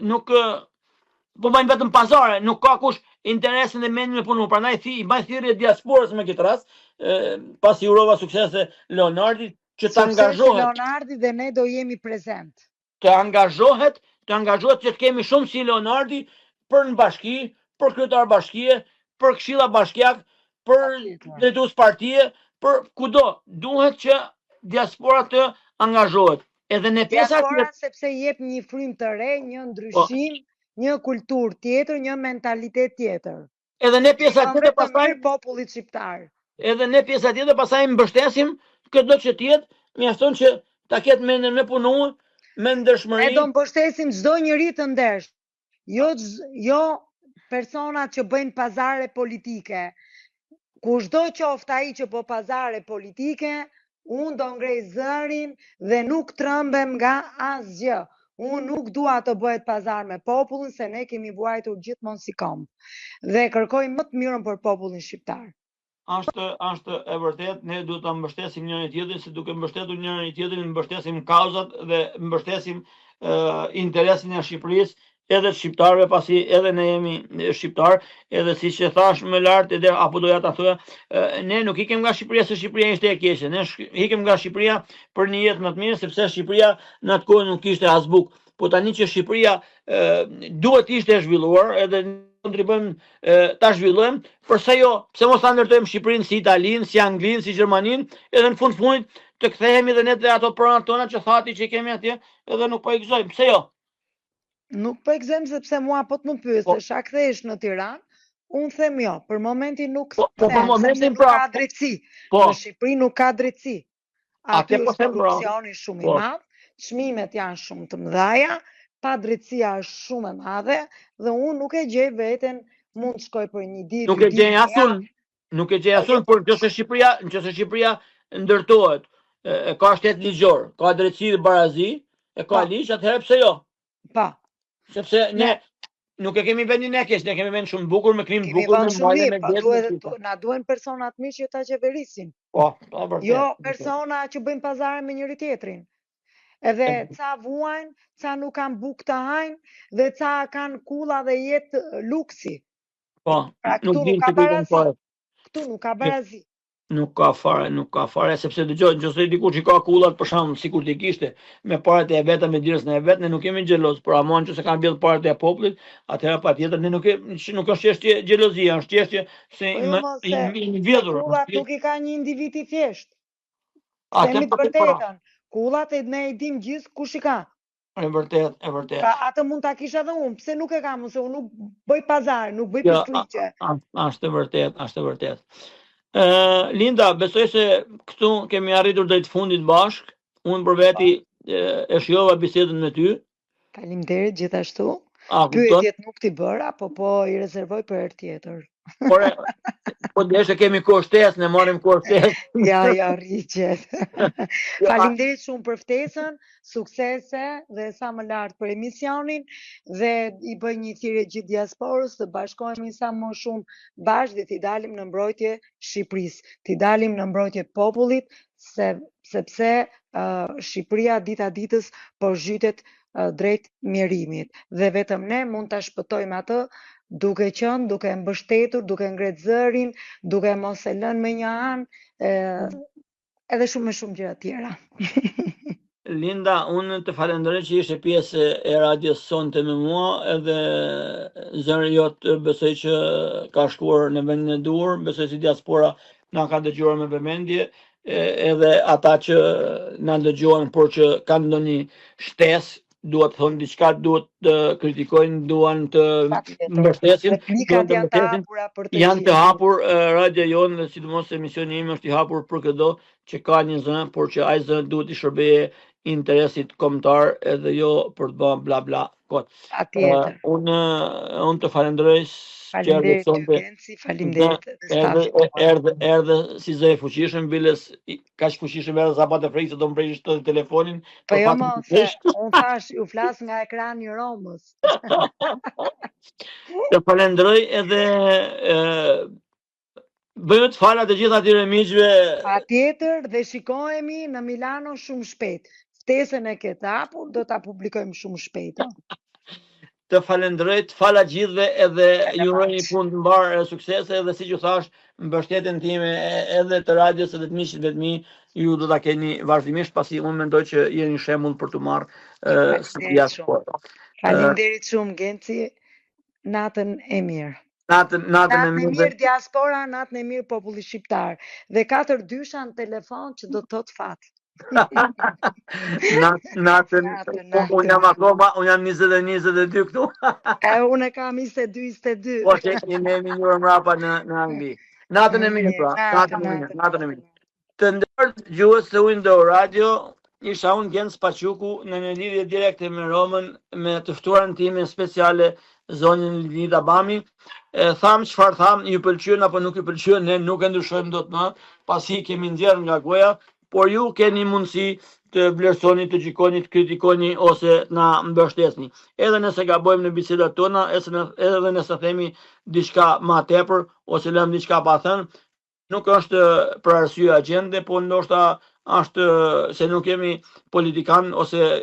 nuk po bëjnë vetëm pazare, nuk ka kush interesin dhe mendjen me punu. Prandaj thi, i bëj thirrje diasporës me këtë rast, pasi urova suksese Leonardit që të angazhohet. Leonardi dhe ne do jemi prezent. Të angazhohet, të angazhohet që të kemi shumë si Leonardi për në bashki, për kryetar bashkie, për këshilla bashkiak, për drejtues partie, për kudo. Duhet që diaspora të angazhohet. Edhe në pjesa tjetër sepse jep një frymë të re, një po. ndryshim, po. një kulturë tjetër, një mentalitet tjetër. Edhe në pjesa tjetër pastaj popullit shqiptar. Edhe në pjesa tjetër pastaj mbështesim këdo që të jetë, mjafton që ta ketë mendjen me punu, me ndershmëri. Ne do mbështesim çdo njeri të ndershëm. Jo jo personat që bëjnë pazare politike. Kushdo qoftë ai që po pazare politike, unë do ngrej zërin dhe nuk trëmbem nga asgjë. Unë nuk dua të bëhet pazar me popullin se ne kemi vuajtur gjithmonë si komb. Dhe kërkoj më të mirën për popullin shqiptar. Është është e vërtetë, ne duhet ta mbështesim njëri tjetrin, se duke mbështetur njëri tjetrin mbështesim kauzat dhe mbështesim uh, interesin e Shqipërisë edhe të shqiptarëve, pasi edhe ne jemi shqiptar, edhe siç e thash më lart, edhe apo doja ta thoja, ne nuk ikem nga Shqipëria se Shqipëria ishte e keqe, ne ikem nga Shqipëria për një jetë më të mirë, sepse Shqipëria në atë kohë nuk kishte as bukë. Po tani që Shqipëria duhet të ishte e zhvilluar, edhe kontribuojmë ta zhvillojmë, përse jo, pse mos ta ndërtojmë Shqipërinë si Italinë, si Anglinë, si Gjermaninë, edhe në fund fundit të kthehemi edhe ne te ato pronat tona që thati që kemi atje, edhe nuk po e gëzojmë. Pse jo? Nuk po e gëzojmë sepse mua po të më pyesësh, po. a kthehesh në Tiranë? Unë them jo, për momentin nuk po, po, për momentin pra, nuk ka drejtësi. Po. Në Shqipëri nuk ka drejtësi. Aty po është pra. korrupsioni shumë i po. madh, çmimet janë shumë të mëdha, padrejtësia është shumë e madhe dhe unë nuk e gjej veten mund të shkoj për një ditë. Nuk e gjej as unë, nuk e gjej as unë, por nëse Shqipëria, nëse Shqipëria ndërtohet, e ka shtet ligjor, ka drejtësi dhe barazi, e ka po. ligj, atëherë pse jo? Po. Sepse ne. Nuk e kemi vendin ne keq, ne kemi vend shumë të bukur, me klimë të Kemi bukur, me vend shumë male, mirë, me po det, me duhet gjitha. na duhen persona të mirë që ta qeverisin. Po, po vërtet. Jo vërtet. persona që bëjnë pazare me njëri tjetrin. Edhe ca vuajnë, ca nuk kanë bukë të hajnë dhe ca kanë kulla dhe jetë luksi. Po, Pra nuk këtu nuk din ka se ku i kanë barazi. paret. Këtu nuk ka barazi. Nuk ka fare, nuk ka fare, sepse dëgjoj, nëse dikush i ka kullat për shembull, sikur t'i kishte me paret e veta me djersën e vet, ne nuk jemi xheloz, por ama nëse kanë vjedh paret e popullit, atëherë patjetër ne nuk e nuk është çështje xhelozia, është çështje se Po jo më mo se jemi se vjedhur, është kullat nuk i ka një individ i thjeshtë. Atë Themi të po pra, vërtetën. Kullat e ne i dim gjithë kush i ka. e vërtet, e vërtet. Pra atë mund ta kisha edhe unë, pse nuk e kam unë, se unë nuk bëj pazar, nuk bëj Jo, a- pisliqe. a- është e vërtet, është e vërtet. Ë Linda, besoj se këtu kemi arritur drejt fundit bashk. Unë për veti e, e shijova bisedën me ty. Faleminderit gjithashtu. A kupton? Pyetjet nuk t'i bëra, po po i rezervoj për herë tjetër. Por po deshe kemi kohë shtesë, ne marrim kohë shtesë. Ja, ja, rriqet. Jo, a- Faleminderit shumë për ftesën, suksese dhe sa më lart për emisionin dhe i bëj një thirrje gjithë diasporës të bashkohemi sa më shumë bashkë dhe t'i dalim në mbrojtje Shqipërisë, t'i dalim në mbrojtje popullit, se sepse uh, Shqipëria dita ditës po zhytet uh, drejt mjerimit dhe vetëm ne mund ta shpëtojmë atë duke qenë, duke mbështetur, duke ngret zërin, duke mos e lënë me një anë, e, edhe shumë e shumë gjëra tjera. Linda, unë të falenderoj që ishe pjesë e radios sonte me mua, edhe zëri jot besoj që ka shkuar në vendin e duhur, besoj se diaspora na ka dëgjuar me vëmendje, edhe ata që na dëgjuan, por që kanë ndonjë shtesë, duhet të thonë diçka, duhet të kritikojnë, duan të Patjetër. mbështesin, duan Replikat të janë të mbështesin, hapura për të janë të gjithë. hapur radio jonë dhe sidomos emisioni im është i hapur për këdo që ka një zë, por që ai zë duhet i shërbeje interesit kombëtar edhe jo për të bërë bla bla kot. Patjetër. Unë unë të falenderoj që erdhe Faleminderit ty sonte Genci, faleminderit edhe erdhe stafit tuaj. erdhe erdhe si zë i fuqishëm, biles kaq fuqishëm erdhe sa pate frikë se do më prishësh të telefonin, Po për jo fatin mo, të se keq. unë thash, ju flas nga ekrani i Romës. Të falenderoj edhe e, bëjmë të fala të gjithë atyre miqve. Patjetër dhe shikohemi në Milano shumë shpejt. Ftesën e ke të hapur, do ta publikojmë shumë shpejt. ë. Të falenderoj, të fala gjithëve edhe ju uroj një Faleminderit. punë të mbarë e suksese edhe siç ju thash, mbështetjen time edhe të radios edhe të miqve të mi, ju do ta keni vazhdimisht pasi unë mendoj që jeni një shembull për të marrë si Faleminderit shumë. diaspora. Faleminderit shumë Genci. Natën e mirë. Natën natën e Natën e mirë dhe mirë diaspora, natën e mirë populli shqiptar. Dhe katër dysha në telefon që do të thotë fat. Nat, natën, Natën, unë jam natën. akoma, unë jam 21, 22 këtu. E unë e kam 22, 22. Po që jemi një orë mbrapa në në Angli. Natën e mirë Mirë, pra, natën, natën e mirë, natën, natën e natën. mirë. Të nderuar dëgjues të Window Radio, isha unë Genc Paquku në një lidhje direkte me Romën, me të ftuarën time speciale, zonjën Linda Bami. E, tham çfarë tham, ju pëlqyen apo nuk ju pëlqyen, ne nuk e ndryshojmë dot më, pasi kemi nxjerrë nga goja, por ju keni mundësi të vlerësoni, të gjykoni, të kritikoni ose na mbështesni. Edhe nëse gabojmë në bisedat tona, edhe në, edhe nëse themi diçka më tepër ose lëm diçka pa thënë, nuk është për arsye agjende, po ndoshta është se nuk jemi politikan ose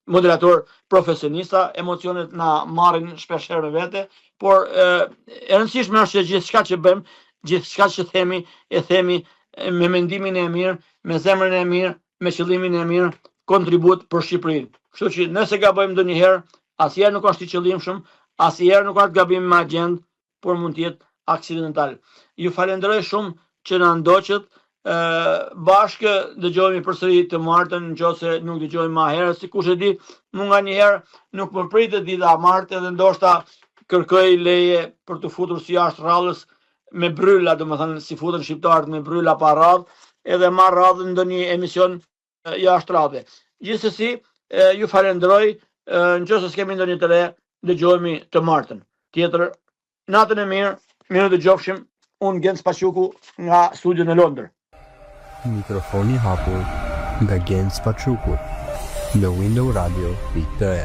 moderator profesionista, emocionet na marrin shpesh herë me vete, por e, e rëndësishme është që gjithçka që bëjmë, gjithçka që themi, e themi me mendimin e mirë, me zemrën e mirë, me qëllimin e mirë, kontribut për Shqipërinë. Kështu që nëse gabojmë ndonjëherë, asnjëherë nuk është i qëllimshëm, asnjëherë nuk është gabim me agjendë, por mund të jetë aksidental. Ju falenderoj shumë që na ndoqët. Ë bashkë dëgjohemi përsëri të martën, nëse nuk dëgjohemi më herë, si kush e di, mu nganjëherë nuk më pritet dita e martë edhe ndoshta kërkoj leje për të futur si jashtë radhës me bryla, domethënë si futen shqiptarët me bryla pa radhë, edhe marr radhën ndonjë emision jashtë radhe. Gjithsesi, ju falenderoj, nëse s'kemi ndonjë të re, dëgjohemi të martën. Tjetër, natën e mirë, mirë dëgjofshim, unë Genc Paquku nga studio në Londër. Mikrofoni hapur nga Genc Paquku në Window Radio.de.